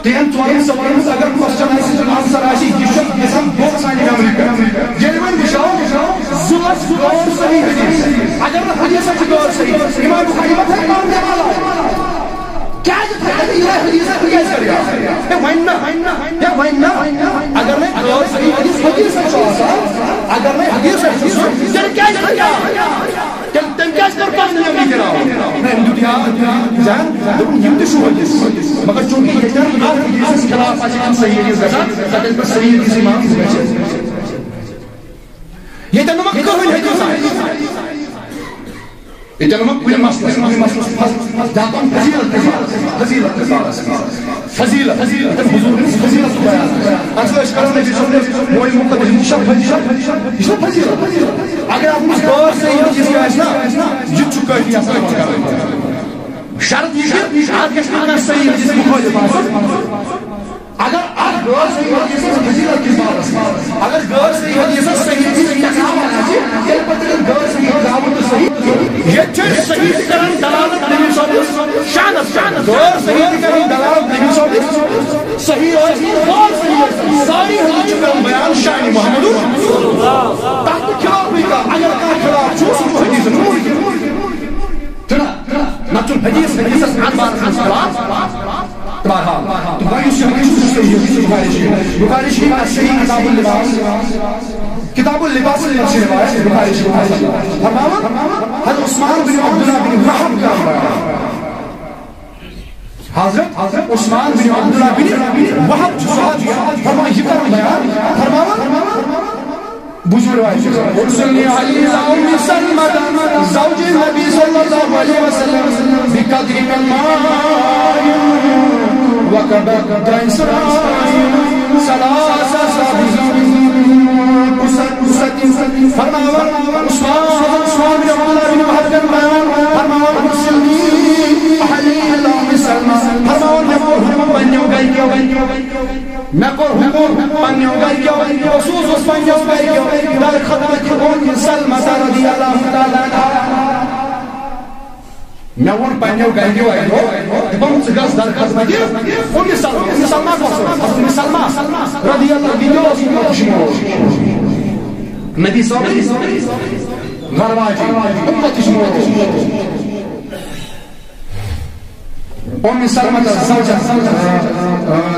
ترٛٮ۪ن ژورن سوالن ہٕنٛز اگر question آسہِ، answer آسہِ، یہِ چھُ گژھان بوٚڑ سانہِ memory پٮ۪ٹھ۔ ییٚلہِ وۄنۍ وٕچھو، زٕ لچھ غٲر صحیح حدیث۔ اگر نہٕ حدیث آسہِ غٲر صحیح، امام بخاری ما تھایہِ پنُن دٮ۪ماغ out؟ کیٛازِ تھایہِ نہٕ یِہوٚے حدیث، حدیث کَرِ یاد؟ ہے، وۄنۍ نہ، ہے، وۄنۍ نہ۔ اگر نہٕ غٲر صحیح حدیث، حدیث چھُ آسان، اگر نہٕ حدیث آسہِ سُہ، تیٚلہِ کیٛازِ تھایہِ یاد؟ تٔمۍ، تٔمۍ کیٛازِ کٔر پنٕنۍ memory تہِ out؟ نہ، أمۍ دیُت یاد، زن دوٚپُن، یِم تہِ چھُ حٲدِث۔ مگر چوٗنٛکہِ ییٚتٮ۪ن اَتھ حدیثس خلاف آسہِ کانٛہہ صحیح حدیث گژھان، تَتٮ۪ن پٮ۪ٹھ صحیح حدیث امام گژھِ۔ ییٚتٮ۪ن نہٕ وۄنۍ کٕہٕنۍ حدیث آسہِ۔ ییٚتٮ۪ن نہٕ وۄنۍ کُنہِ مسلس، کُنہِ مسلس فض-، دَپان فضیلت کِس بارس منٛز، فضیلت کِس بارس منٛز۔ فضیلت، فضیلت، تٔمۍ حضوٗرن ہٕنٛز فضیلت چھُ بیان کران۔ اَتھ سۭتۍ چھِ کران نبی صٲبنہِ وحی مُقدس، یہِ چھا فضیلت؟ یہِ چھا فضیلت؟ اگر اَتھ منٛز غٲر صحیح حدیث تہِ آسہِ نا، یہِ تہِ چھُ کٲفی آسان کرُن۔ شرط یہِ کہِ اَتھ گژھِ نہٕ کانٛہہ صحیح حدیث مُخٲلِف آسُن۔ اگر اَتھ غٲر صحیح حدیثس فضیلت کِس بارس منٛز، اگر غٲر صحیح حدیثس صحیح حدیث کیٛاہ تھاوان آسہِ، تیٚلہِ پتہٕ تیٚلہِ غٲر صحیح تھاوُن تہٕ صحیح۔ ییٚتہِ چھِ أسۍ صحیح تہِ کران دلالت نبی صٲبنِس شانس پٮ۪ٹھ، غٲر صحیح تہِ کران دلالت نبی صٲبنِس۔ صحیح ٲسۍ تن، غٲر صحیح ٲسۍ تن، ساری حدیث چھِ کران بیان شان محمد۔ تتھ نہٕ خلافٕے کانٛہہ، اگر کانٛہہ خلاف چھُ، سُہ چھُ حدیثن منکر۔ چھُنہ؟ نتہٕ چھُنہٕ حدیث حدیثس اتھ بارس منٛز خلاف۔ بہرحال، تہٕ وۄنۍ یُس یہِ حدیث چھُ، سُہ چھُ صحیح، یہِ چھُ بخاری شریف۔ بخاری شریف، اَتھ صحیح کتاب اللباس۔ کتاب اللباس یَتھ چھِ روایت بخاری شریف۔ فرماوان، حضرت عثمان بن عبداللہ بن وہب کران بیان۔ حضرت، حضرت عثمان بن عبداللہ بن وہب چھُ صحابی۔ فرماوان، یہِ کران بیان۔ فرماوان، بوٗزِو رِوایت چھِ، أرسلني علي إلى أم سلمة زوج النبي صلى الله عليه وسلم بقدر من ماء وقبض عصران ثلاث سبع قصد۔ فرماوان، عثمان، عثمان بن عبداللہ بن وہب کران بیان، فرماوان، أرسلني علي إلى أم سلمة، فرماوان، مےٚ کوٚر حُکم پننیو گرِکیو، مےٚ کوٚر حُکم پننیو گرِکیو، بہٕ اوسُس پننیو گرِکیو در خدمت ام سلمہ رضی اللہ تعالیٰ عنہا۔ مےٚ ووٚن پننیو گرِکیو اَکہِ دۄہ، دوٚپُن، ژٕ گژھ در خدمت ام سلمہ۔ ام سلمہ کۄس ٲس؟ ام سلمہ رضی اللہ عنہا اوس امتٕچ موج۔ نبی صٲبٕنۍ گرٕ واجِنۍ، امتٕچ موج۔ ام سلمہ زوجہ،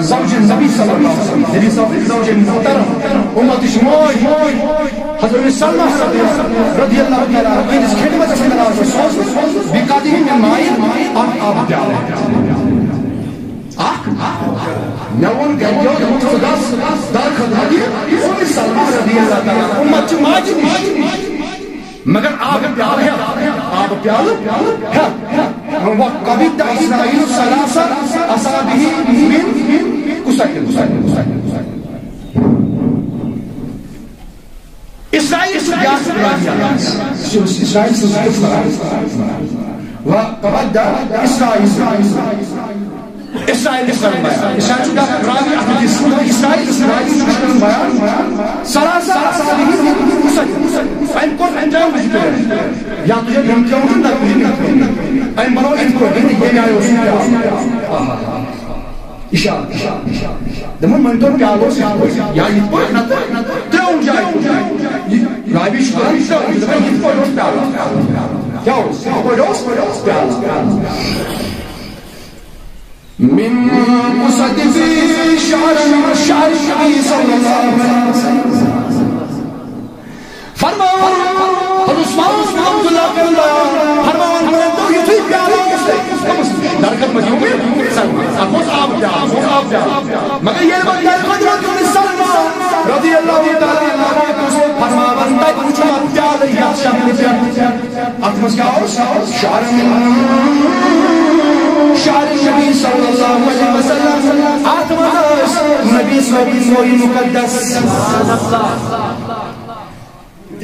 زوج نبی صلی اللہ علیہ وسلم، نبی صلی اللہ علیہ وسلم زوج محترم، امتٕچ موج۔ حضرت سلمہ رضی اللہ، رضی اللہ تعالیٰ عنہ، یِہنٛدِس خدمتس منٛز آو سُہ سوزنہٕ، بقدح من ماء، اکھ آبہٕ پیالہٕ۔ اکھ، مےٚ ووٚن گرِکیو، دوٚپُکھ، "ژٕ گژھ در خدمت یہِ اُمہِ سلمہ رضی اللہ تعالیٰ عنہ، اُمت چہِ ماجہِ نِش، مگر آبہٕ پیالہٕ ہٮ۪تھ، آبہٕ پیالہٕ ہٮ۪تھ۔" وقبض إسرائيل ثلاث أصابع من قسط۔ اسرائیل سٕنٛز بیٛاکھ راوی اکھ۔ یہِ اوس اسرائیل سٕنٛز کِژھ راوی؟ وقبض إسرائيل۔ اسرائیل، اسرائیل، اسرائیل چھُ بیٛاکھ راوی اکھ، یُس اسرائیل سٕنٛز راوی چھُ کران بیان۔ ثلاث أصابع من قسط۔ أمۍ کوٚر أمۍ ترٛٲو زٕ پٲٹھۍ۔ یا تُجھے یِم ترٛٲومٕتۍ، نہ تُجھے یِم ترٛٲومٕتۍ۔ أمۍ بنوو یِتھ پٲٹھۍ، یعنی ییٚمہِ آیہِ اوس یہِ پیالہٕ۔ آہا۔ اِشارٕ، اِشارٕ، اِشارٕ، اِشارٕ۔ دَپان، مٲنۍ تو پیالہٕ اوس یِتھ پٲٹھۍ، یا یِتھ پٲٹھۍ، نَتہٕ ترٛٲوُن جایہِ کُنہِ۔ یہِ راوی چھُ کران ترٛٲوُن، دَپان، یِتھ پٲٹھۍ اوس پیالہٕ۔ کیٛاہ اوس؟ یِتھ پٲٹھۍ اوس پیالہٕ۔ من قسط في شعر من شعر النبي صلى الله عليه وسلم۔ فرماوان، حضرت عثمان بن عبداللہ بن بیان فرماوان، مےٚ دوٚپ، یُتھُے پیالہٕ اوس، درخت منٛز یوٚمُت سلمہ، اَتھ اوس آب پیالہٕ، اَتھ اوس آب پیالہٕ۔ مگر ییٚلہِ وۄنۍ درخت منٛز یوٚمُت سلمہ رضی اللہ تعالیٰ عنہ اوس فرماوان، تَتہِ وُچھ مےٚ پیالہٕ یَتھ شکلہِ پٮ۪ٹھ۔ اَتھ منٛز کیٛاہ اوس؟ شعر من شعر النبی صلی اللہ علیہ وسلم۔ اَتھ منٛز ٲس نبی صٲبٕنۍ مویہِ مُقدس۔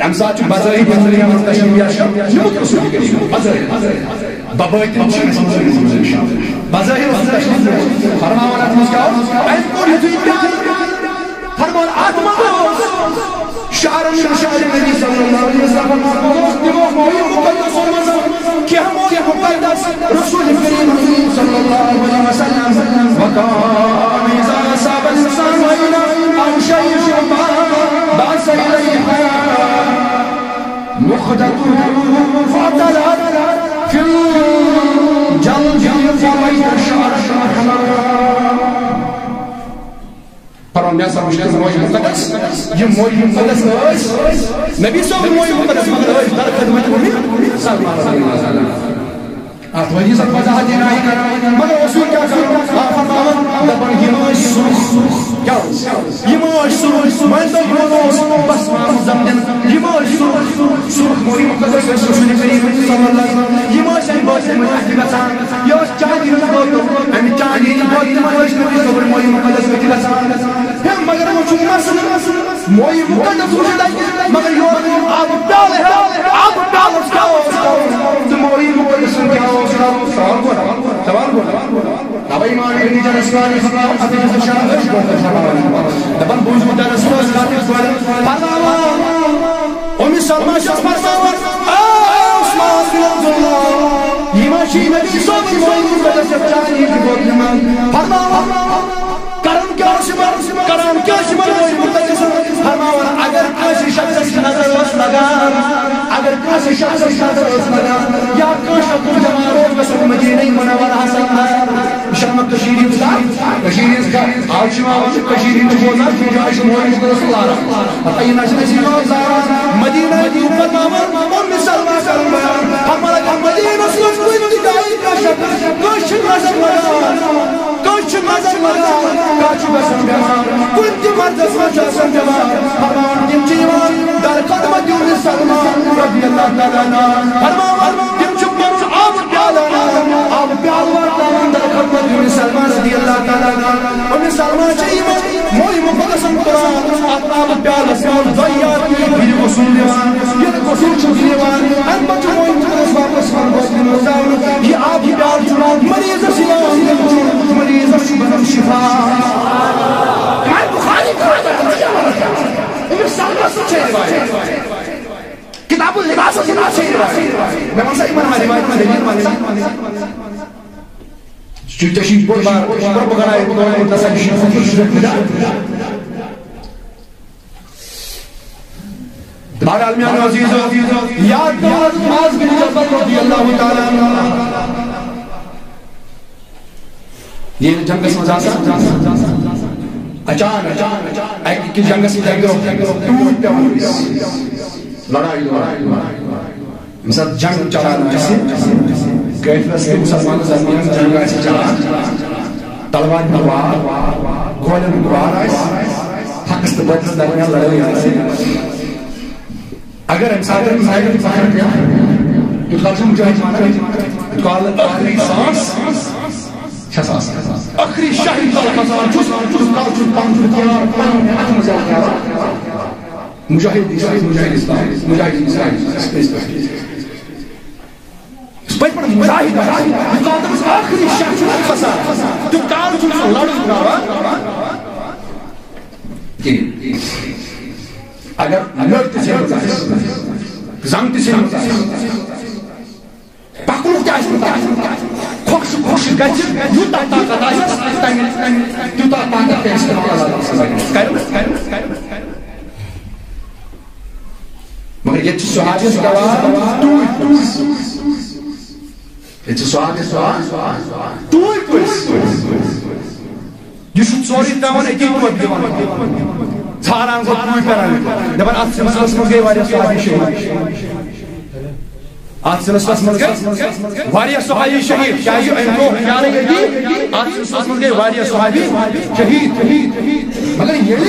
اَمہِ ساتہٕ چھُ بظٲہِر بظٲہِر منٛز تشریف یا شم، یہِ مُترٕ سُہ فِکر یِوان۔ بظٲہِر، ببٲطِن چھُ اَسہِ منٛز یِوان۔ بظٲہِر اوس تشریف یِوان۔ فرماوان اَتھ منٛز کیٛاہ اوس؟ اَمہِ کوٚر یُتھُے پیٛارٕ۔ فرماوان اَتھ منٛز اوس شعر من شعر النبی صلی اللہ علیہ وسلم۔ تِمو، تِمو مویہِ مُقدسو منٛز کینٛہہ مویہِ مُقدس رسول کریم صلی اللہ علیہ وسلم۔ وكان إذا أصاب الإنسان عينا أو شيء بعث إليها نخدة فاطلعت في الجلد فرأيت شعرا أحمرا۔ پرون مےٚ ہسا وٕچھ تِم مویہِ مُقدس، یِم مویہِ مُقدس ٲسۍ نبی صٲب مویہِ مُقدس، مگر ٲسۍ در خدمت اُمہِ سلمہ رضی اللہ تعالیٰ عنہ۔ اَتھ ؤنۍ یہِ زَن وضاحت یہِ آیہِ کران، مگر اوس یہِ کیٛاہ کران؟ آ، فرماوان، دَپان، یِم ٲسۍ سُہ، کیٛاہ اوس؟ یِم ٲسۍ سُہ، مٲنۍ تو، یِمن اوس بس محمد زمدن، یِم ٲسۍ سُہ، سُہ مویہِ مُقدس ٲسۍ رسول کریم صلی اللہ علیہ وسلم، یِم ٲسۍ اَمہِ بٲتلہِ منٛز اَتھِ گژھان۔ یہِ ٲس چاندی ہٕنٛز بٲتل، اَمہِ چاندی ہٕنٛز بٲتلہِ منٛز ٲسۍ نبی صٲبٕنۍ مویہِ مُقدس أتھِ گژھان۔ ہے، مگر وۄنۍ چھُ مسلہٕ، مویہِ مُقدس وٕچھِتھ اَتہِ، مگر یورٕ یِم آبہٕ پیالہٕ ہٮ۪تھ، آبہٕ پیالَس کیٛاہ اوس کَرُن؟ تہٕ مویہِ مُقدسَن کیٛاہ اوس کَرُن؟ سوال گوٚو، سوال گوٚو۔ تَوَے امام ابن حجر عسقلانی فرماوان، اَتھ چھِ شاہ أسۍ برونٛہہ کَنہِ فرماوان۔ دَپان، بوٗزِو درس اوس کَتھ یِتھ پٲٹھۍ فرماوان۔ اُمہِ سلمہ چھَس فرماوان، اے عثمان بن عبداللہ، یہِ ما چھِ نبی صٲبٕنۍ مویہِ مُقدس یَتھ چاندی ہٕنٛدِ بٲتلہِ منٛز؟ فرماوان، کران کیٛاہ اوس یِمن؟ کران کیٛاہ اوس یِمن مویہِ مُقدسن؟ فرماوان، اگر کٲنٛسہِ شخصس نظر ٲس لگان، اگر کٲنٛسہِ شخصس نظر ٲس لگان، یا کٲنٛسہِ کُن جماعت اوس گژھان مدیٖنہ منورہس اندر، یہِ چھَنہٕ مےٚ کٔشیٖرِ ہٕنٛز کتھ، کٔشیٖرِ ہٕنٛز کتھ۔ آز چھِ یِوان وننہٕ، کٔشیٖرِ ہٕنٛدۍ چھِ بوزان، کُنہِ جایہِ چھِ مویہِ مُقدس لاران۔ پتہٕ یہِ نہ چھِ نصیٖب آسان۔ مدیٖنہ ہٕنٛدۍ فرماوان، اُمہِ سلمہ کران بیان، فرماوان، اگر مدیٖنس منٛز کُنہِ تہِ جایہِ کانٛہہ شخص، کٲنٛسہِ چھِ نظر لگان۔ کٲنٛسہِ چھِ نظر لگان، کانٛہہ چھُ گژھان بٮ۪مار، کُنہِ تہِ مرضس منٛز چھُ آسان بٮ۪مار، فرماوان، تِم چھِ یِوان در خدمت اُمہِ سلمہ رضی اللہ تعالیٰ عنہ۔ فرماوان، تِم چھِ پنُن آبہٕ پیالہٕ انان، آبہٕ پیالہٕ واتناوان در خدمت اُمہِ سلمہ رضی اللہ تعالیٰ عنہ۔ اُمہِ سلمہ چھِ یِمن مویہِ مُقدسن تُلان، اتھ آبہٕ پیالس منٛز دۄیہِ یاد پھِرِ غسل دِوان۔ ییٚلہِ غسل چھُ دِوان، امہِ پتہٕ چھُ مویہِ مُقدس واپس یِوان بٲتلہِ منٛز ترٛاونہٕ۔ یہِ آبہٕ پیالہٕ چھُ مریضس یِوان دِنہٕ، مریضس چھُ بنان شفا۔ امام بخاری، أمِس سلمس سۭتۍ چھےٚ روایت۔ کتاب اللباسس منٛز چھےٚ روایت۔ مےٚ وَن سا یِمن ما روایتن دٔلیٖل وَن سا۔ چھُ ژےٚ چھُے بوٚڑ بار پروپیگنڈا ییٚتہِ کوٚرمُت، نہ سا یہِ چھُ کُفر، شرک، بدعت۔ بہرحال میانیو عزیزو، یاد پیوٚو معاذ بن جبل رضی اللہ تعالیٰ عنہ۔ ییٚلہِ جنگس منٛز آسان، اچانک اکہِ أکِس جنگس منٛز اکہِ دۄہ ٹوٗپۍ پٮ۪وان ٲسۍ۔ لڑایہِ دوران، ییٚمہِ ساتہٕ جنگ چلان آسہِ، کٲفرس تہٕ مسلمانس درمیان جنگ آسہِ چلان، تلوارِ ہُنٛد وار، گولٮ۪ن ہُنٛد وار آسہِ، حقس تہٕ باطلس درمیان لڑٲے آسہِ، اگر امہِ ساتہٕ أمِس آیہِ نہٕ پکان کینٛہہ، تیوٗت کال چھُ مُجاہد پکان، تیوٗت کال ٲخری سانس چھس آسان۔ ٲخری شاہی کال کھسان چھُس، تیوٗت کال چھُس پانہٕ تیار، پنُن اتھٕ منٛز یَلہٕ کران۔ مُجاہد اسلام، مُجاہد اسلام، مُجاہد اسلام۔ پٔتۍ پٲٹھۍ مُجاہد آسہِ، یوٗت کال تٔمِس ٲخری شاہ چھُ نہ کھسان، تیوٗت کال چھُنہٕ سُہ لڑُن ترٛاوان کِہیٖنۍ۔ اگر لڑ تہِ زینُن آسہِ، زنگ تہِ زینُن آسہِ، پکنُک تہِ آسہِ نہٕ تَتھ۔ خۄش خۄش گژھِ، یوٗتاہ طاقت آسٮ۪س، تَمہِ، تَمہِ، تیوٗتاہ طاقت کَرِ استعمال اللہ تعالیٰ سٕنٛدِ۔ کَرِ، کَرِ، کَرِ۔ مگر ییٚتہِ چھُ صحابیَس پٮ۪وان ٹوٗپۍ پٔژھۍ۔ ییٚتہِ چھُ صحابیَس پٮ۪وان ٹوٗپۍ پٔژھۍ۔ یہِ چھُ سورُے ترٛاوان أتی ٹوپہِ دِوان۔ ژھانٛڈان گوٚو ٹوٗپۍ پٮ۪ران۔ دَپان، اَتھ سلسلس منٛز گٔے واریاہ صحابی شہیٖد۔ اَتھ سلسلس منٛز گٔے واریاہ صحابی شہیٖد۔ کیٛازِ أمۍ ترٛوو خیالٕے أتی۔ اَتھ سلسلس منٛز گٔے واریاہ صحابی شہیٖد۔ مگر ییٚلہِ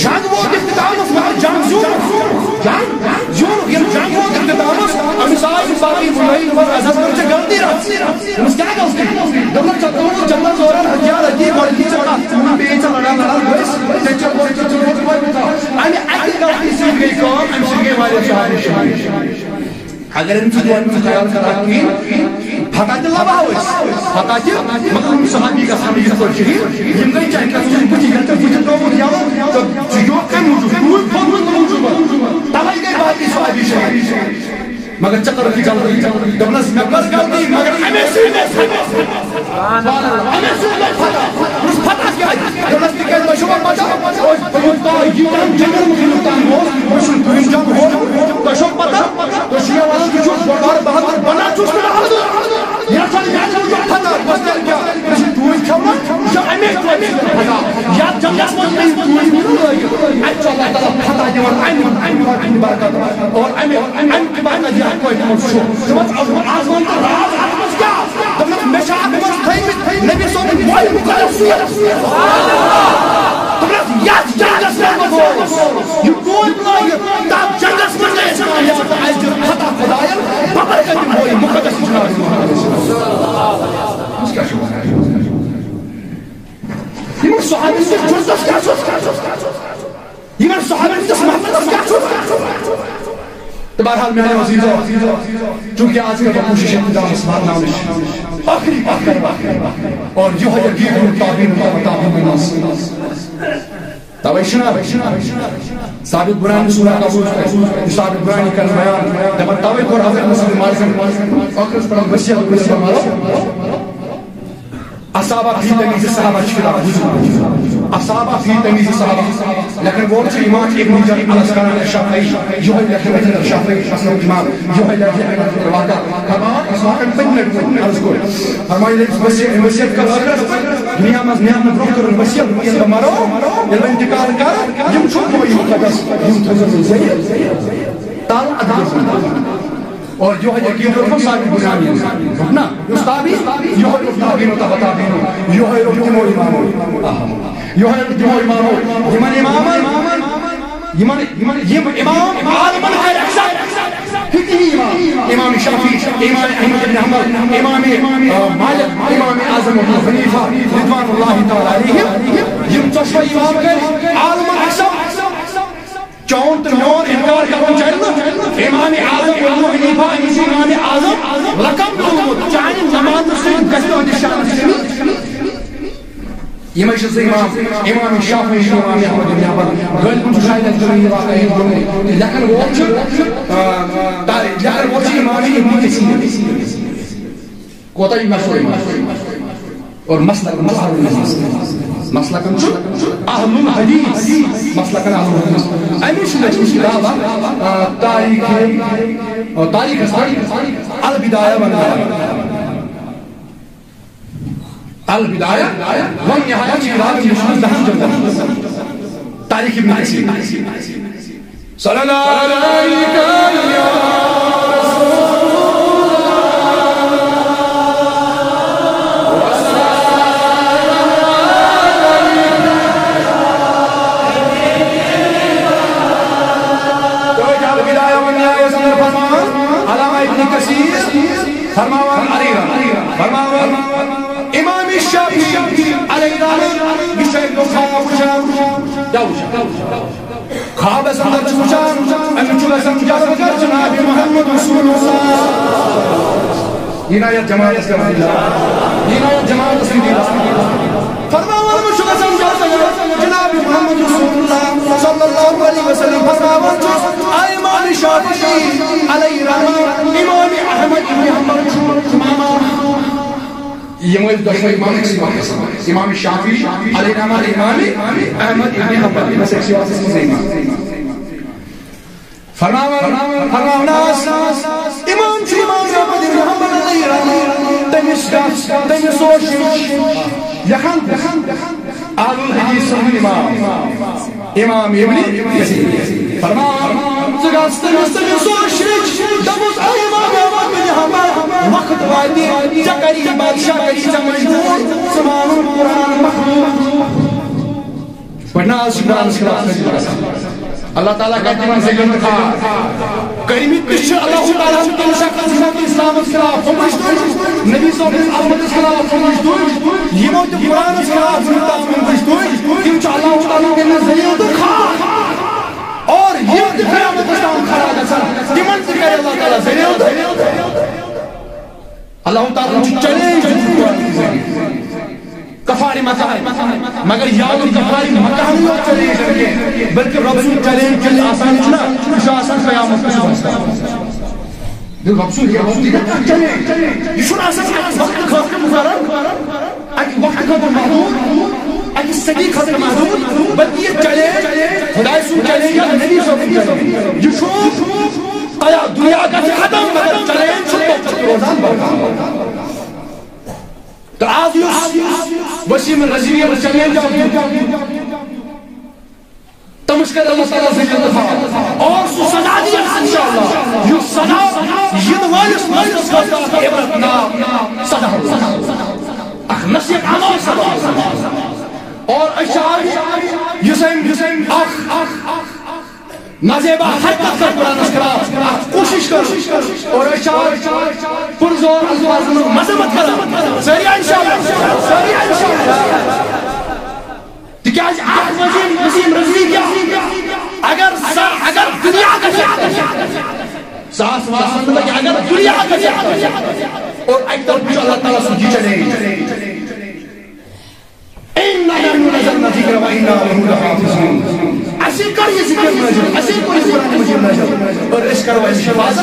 جنگ ووت اختتامس، مگر جنگ زیوٗن، جنگ زیوٗن، ییٚلہِ جنگ ووت اختتامس، أمِس آے یِم باقٕے مُجاہد، دوٚپُن، "اَسہِ حظ کٔر ژےٚ غلطی رژھ۔" دوٚپمَس، "کیٛاہ غلطی؟" دوٚپمَس، "ژےٚ ترٛووُتھ جنگس دوران ہتھیار أتی، گۄڈٕ دِژ ژےٚ کتھ، ژٕ ووٚن بیٚیہِ ژےٚ لڑان لڑان گٔژھۍ، ژےٚ چھےٚ گۄڈٕ ژےٚ ترٛووُتھ گۄڈٕ۔" اَمہِ اَکہِ غلطی سۭتۍ گٔے کٲم، اَمہِ سۭتۍ گٔے واریاہ صحابی شہیٖد۔ اگر أمۍ سۭتۍ گۄڈٕ خیال کران کِہیٖنۍ، فتح تہِ لبہٕ ہاو أسۍ، فتح تہِ، مگر یِم صحابی گژھن نہٕ یِتھ پٲٹھۍ شہیٖد، یِم گٔے چاہے کَتھ بٕتھِ، ییٚلہِ تۄہہِ بٕتھِ ترٛووُتھ یَلہٕ، تہٕ سُہ یوت کَمہِ موٗجوٗب؟ تُہُنٛد کھوٚت موٗجوٗب۔ تَوَے گٔے باقٕے صحابی شہیٖد۔ مگر ژےٚ کٔرٕتھ یہِ غلطی۔ دوٚپنَس، مےٚ کٔر غلطی، مگر اَمے سۭتۍ، اَمے سۭتۍ، اَمے سۭتۍ گٔے فتح۔ دوٚپنَس، فتح کیٛازِ؟ دوٚپنَس، تِکیٛازِ تۄہہِ چھُوا پَتہ، أسۍ، یوٗتاہ ییٖتیٛاہَن جنٛگَن منٛز ہیوٚتُن اوس، مےٚ چھُنہٕ کٕہٕنۍ جنٛگ ہورمُت۔ تۄہہِ چھُوا پَتہ، تُہۍ چھِو یَوان، تُہۍ چھِو بۄڑ بار بہادُر بَنان چھُس نہٕ بہادُر۔ یَتھ چھَنہٕ، یَتھ چھَنہٕ فتح، بَس تیٚلہِ کیٛاہ؟ یہِ چھِ ٹوٗپۍ کھٮ۪وان، یہِ چھِ اَمے ٹوٗپۍ سۭتۍ فتح۔ یَتھ جنٛگَس منٛز مےٚ یہِ ٹوٗپۍ وُچھ لٲگِتھ، اَتہِ چھُ اللہ تعالیٰ فتح دِوان اَمہِ، اَمہِ ٹوٗپہِ ہِنٛدِ برکت اور اَمہِ، اَمہِ کہِ برکت یہِ اَتھ پٲٹھۍ منٛز چھُ۔ دوٚپمَس، آسمان تہٕ راز اَتھ منٛز کیٛاہ؟ دوٚپنَس، مےٚ چھِ اَتھ منٛز تھٲومٕتۍ نبی صٲبٕنۍ مویہِ مُقدس سُیَت۔ دوٚپنَس، یَتھ جنٛگَس منٛز بہٕ گوس، یہِ ٹوپۍ لٲگِتھ، تَتھ جنٛگَس منٛز گٔے أسۍ کامیاب تہٕ اَسہِ دیُت فتح خۄدایَن بَبَرکَتہِ مویہِ مُقدس جناب محمد۔ أمِس کیٛاہ چھُ وَنان؟ یِمَن صحابیَن سٕنٛدِس جُرتَس کیٛاہ چھُ؟ یِمَن صحابیَن سٕنٛدِس محبتَس کیٛاہ چھُ؟ تہٕ بہرحال، میٛانیو عزیٖزو، چوٗنٛکہِ آز کَرٕ بہٕ کوٗشِش اختتامَس واتناونٕچ، ٲخری کَتھ کَرٕ بہٕ۔ اور یِہوٚے یہِ گیٖت یِم تابعیٖن، تابعیٖن منٛز۔ تَوَے چھِنہ ثابت بُنانی سُنٛد اکھ اَصوٗل چھُ اَسہِ، یُس ثابت بُنانی کَران بیان، دَپان، تَوَے کوٚر حضرت مسجد مالکَن ٲخرَس پٮ۪ٹھ وصیت، وصیت مطلب، اصحابہ فی تمیز صحابہ چھِ کِتاب بوٗزمٕژ۔ اصحابہ فی تمیز صحابہ لیکھن وول چھُ امام ابن حجر العسقلانی الشافعی، یِہوٚے لیکھن وول چھُ شافعی اصل امام، یِہوٚے لیکھن وول چھُ واقع۔ فرمان، اَسہِ واتَن پٔتمہِ لَٹہِ ووٚن، عرض کوٚر۔ فرمایہِ، ییٚلہِ أمِس وصیت، وصیت کٔر ٲخرَس پٮ۪ٹھ، دُنیا منٛز نیرنہٕ برٛونٛہہ کٔرٕن وصیت، ییٚلہِ بہٕ مَرو، ییٚلہِ بہٕ اِنتِقال کَرٕ، یِم چھُ مویہِ مُقدس، یِم تھٲوزیو تُہۍ زٲیِل۔ تَل اَدٕ گژھُن۔ اور یِہوٚے یقیٖن روٚٹمُت ثابت بُنانی۔ نہ، یُس تابعی، یِہوٚے روٚٹ تابعیٖنو تبع تابعیٖنو، یِہوٚے روٚٹ تِمو اِمامو۔ آہا۔ یِہوٚے روٚٹ تِمو اِمامو۔ یِمَن اِمامَن، یِمَن، یِمَن، یِم اِمام عالمَن کَرِ اَکثر فقہی اِمام، امام شافعی، امام احمد بن حنبل، امام، آ، مالک، امام اعظم ابو حنیفہ رضوان اللہ تعالیٰ علیہم، یِم ژۄشوَے اِمام کٔرۍ عالمَن اَکثر۔ چون تہٕ میون انکار کرُن چلہِ نہٕ۔ امام اعظم ابو حنیفہ، أمِس چھُ امام اعظم لقب میوٗلمُت۔ چانہِ نمازٕ سۭتۍ گژھِ تُہنٛدِس شانس کمی۔ یِمے چھِ زٕ امام، امام شافعی، امام احمد بن حنبل۔ غالباً چھُ شاید اَسہِ یہِ واقعہ یہِ ووٚنمُت۔ لیکھن وول چھُ، آ، تاریخ، لیکھن وول چھُ امام ابن کثیر۔ کوتاہ یہِ مشہوٗر۔ اور مسلکن چھُ اہل الحدیث۔ مسلکن چھُ اہل الحدیث۔ مسلکن اہل الحدیث۔ اَمِچ چھِ لیٚچھمٕژ کِتاب اکھ، آ، تاریخ، آ، تاریخس پٮ۪ٹھ البدایہ والنہایہ۔ البدایہ والنہایہ چھِ کتاب یُس چھُ دہن جلدن۔ تاریخ ابن کثیر۔ صلی اللہ علیہ توتہِ البدایہ والنہایہ یس اندر فرماوان علامہ ابن کثیر، فرماوان علی رحمہ، فرماوان امام شافعی علیہ رحمہ، یہِ چھُ اَکہِ دۄہ خواب وٕچھان۔ کیٛاہ وٕچھان؟ خوابس اندر چھُ وٕچھان، أمِس چھُ گژھان جلوگر جناب محمد رسول اللہ۔ یہِ نا یتھ جماعتس کر دِلا۔ یہِ نا یتھ جماعتس کر دِلا۔ فرماوان چھُ گژھان جلوگر جناب محمد رسول اللہ صلی اللہ علیہ وسلم۔ فرماوان چھُ امام شافعی علیہ رحمہ، امام احمد ابن حنبل چھُ امام۔ یِم ٲسۍ دۄشوے امام أکسٕے وقتس منٛز۔ امام شافعی علیہ رحمہ، امام احمد ابن حنبل، یِم ٲسۍ أکسٕے وقتس منٛز امام۔ فرماوان، فرماوان ٲس، امام چھُ امام احمد ابن حنبل علیہ رحمہ، تٔمِس گژھ، تٔمِس اوس یہِ لیکھان، اہل الحدیث سُنٛد امام۔ امام ابن کثیر۔ فرمان، ژٕ گژھ تٔمِس، تٔمِس سُہ شِرِک۔ دوٚپُس، اے امام احمد بن حنبل، وقت واتہِ، ژےٚ کری بادشاہ، کری ژےٚ مجبوٗر، ژٕ مانُن قرآن مخلوق۔ پَرنہٕ آز چھُ قرآنَس خلاف کٲنٛسہِ گژھان۔ اللہ تعالیٰ کَرِ تِمَن ذلیل تہٕ خوار۔ کٔرمٕتۍ تہِ چھِ اللہ تعالیٰ ہَن تِم شخص یِمو تہِ اِسلامَس خلاف ہوٚمٕتۍ تُہۍ، نبی صٲبنِس عظمتَس خلاف ہوٚمٕتۍ تُہۍ، یِمو تہِ قرآنَس خلاف ہوٚمٕتۍ تُہۍ، تِم چھِ اللہ تعالیٰ ہَن کٔرمٕتۍ ذلیل تہٕ خوار۔ اور یِم تہِ قیامتَس تام کھڑا گژھن، تِمَن تہِ کَرِ اللہ تعالیٰ ذلیل تہٕ اللہ تعالیٰ ہَن چھُ challenge دیُتمُت قرآنَس ذٔریعہٕ۔ کفار مکہ، مگر یاد کفار مکہ نہٕ یوت challenge کینٛہہ، بلکہ رب سُنٛد challenge ییٚلہِ آسان چھُ نا، یہِ چھُ آسان قیامت کِس دۄہس۔ دِل رب سُنٛد یہِ وقت یہِ challenge، یہِ چھُنہٕ آسان اَکہِ وقتہٕ خٲطرٕ مقرر، اَکہِ وقتہٕ خٲطرٕ محدوٗد، اَکہِ صدی خٲطرٕ محدوٗد، بلکہ یہِ challenge خداے سُنٛد challenge یا نبی صٲب سُنٛد challenge، یہِ چھُ قیا-، دُنیا گژھِ ختم، مگر challenge چھُ توٚت روزان برقرار۔ تہٕ آز یُس وسیم رضوی یَس challenge آو دیُن، تٔمِس کَرِ اللہ تعالیٰ ذلیل تہٕ خوار۔ اور سُہ سزا دِیَس اِنشاءاللہ، یُس سزا یِنہٕ وٲلِس نسلَس خٲطرٕ اَکھ عبرتناک سزا روزِ۔ اَکھ نصیحت آمُت سزا۔ اور أسۍ چھِ آز یُس أمۍ، یُس أمۍ اَکھ، اَکھ نازیبا حرکت کر قرآنس خلاف، اکھ کوشش کر۔ اور أسۍ چھِ آز پُرزور الفاظن منٛز مذمت کران۔ سٲری آ اِنشاءاللہ، سٲری آ اِنشاءاللہ۔ تِکیٛازِ اکھ وسیم، وسیم رضوی کیٛاہ؟ اگر سا-، اگر دُنیا گژھِ ساس واسن لگہِ، اگر دُنیا گژھِ، اور اَکہِ طرفہٕ چھُ اللہ تعالیٰ سُنٛد یہِ challenge۔ إنا نحن نزلنا الذكر وإنا له لحافظون۔ اَسے کٔر یہِ ذِکِر نٲزِل، اَسے کوٚر یہِ قرآن مجیٖد نٲزِل، اور أسۍ کرو اَمِچ حفاظت۔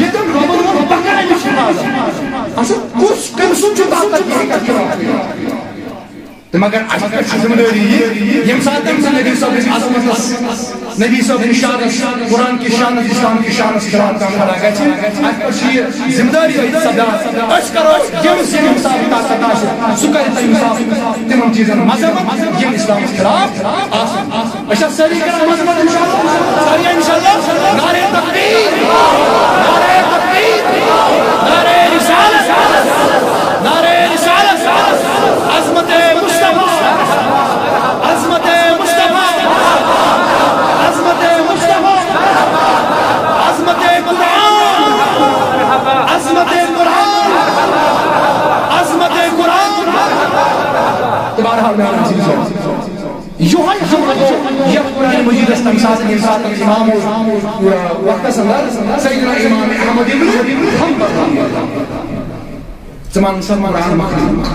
ییٚتٮ۪ن رۄبن ووٚن، بہٕ کرٕ اَمِچ حفاظت۔ اَصٕل کُس، کٔمۍ سُنٛد چھُ طاقت یہِ ہیٚکہِ کٔرِتھ؟ تہٕ مگر اَسہِ پٮ۪ٹھ چھِ ذمہٕ دٲری یہِ، ییٚمہِ ساتہٕ تٔمۍ سٕنٛدِ نبی صٲبٕنِس عظمتس، نبی صٲب نِش شانس، قرآن کِس شانس، اسلام کِس شانس خلاف کانٛہہ کھڑا گژھِ، اَسہِ پٮ۪ٹھ چھِ یہِ ذمہٕ دٲری سدا۔ أسۍ کرو ییٚمِس ییٚمہِ حساب طاقت آسہِ، سُہ کرِ تَمہِ حساب تِمن چیٖزن مذمت، یِم اسلامس خلاف آسن۔ أسۍ چھا سٲری کران مذمت اِنشاءاللہ؟ سٲری اِنشاءاللہ؟ نعرہ تکبیر، نعرہ تکبیر، نعرہ رسالت، نعرہ رسالت، عظمت مصطفیٰ، عظمت مصطفیٰ، عظمت مصطفیٰ، عظمت قرآن، عظمت قرآن، عظمت قرآن۔ تہٕ بہرحال میٛانٮ۪ن عزیٖزو، یِہوٚے حملہٕ گوٚو یَتھ قرآن مجیٖدَس تَمہِ ساتہٕ، ییٚمہِ ساتہٕ امام اوس، آ، وقتَس اندر سیدنا امام احمد ابن حنبل۔ ژٕ وَن سا قرآن مخلوق۔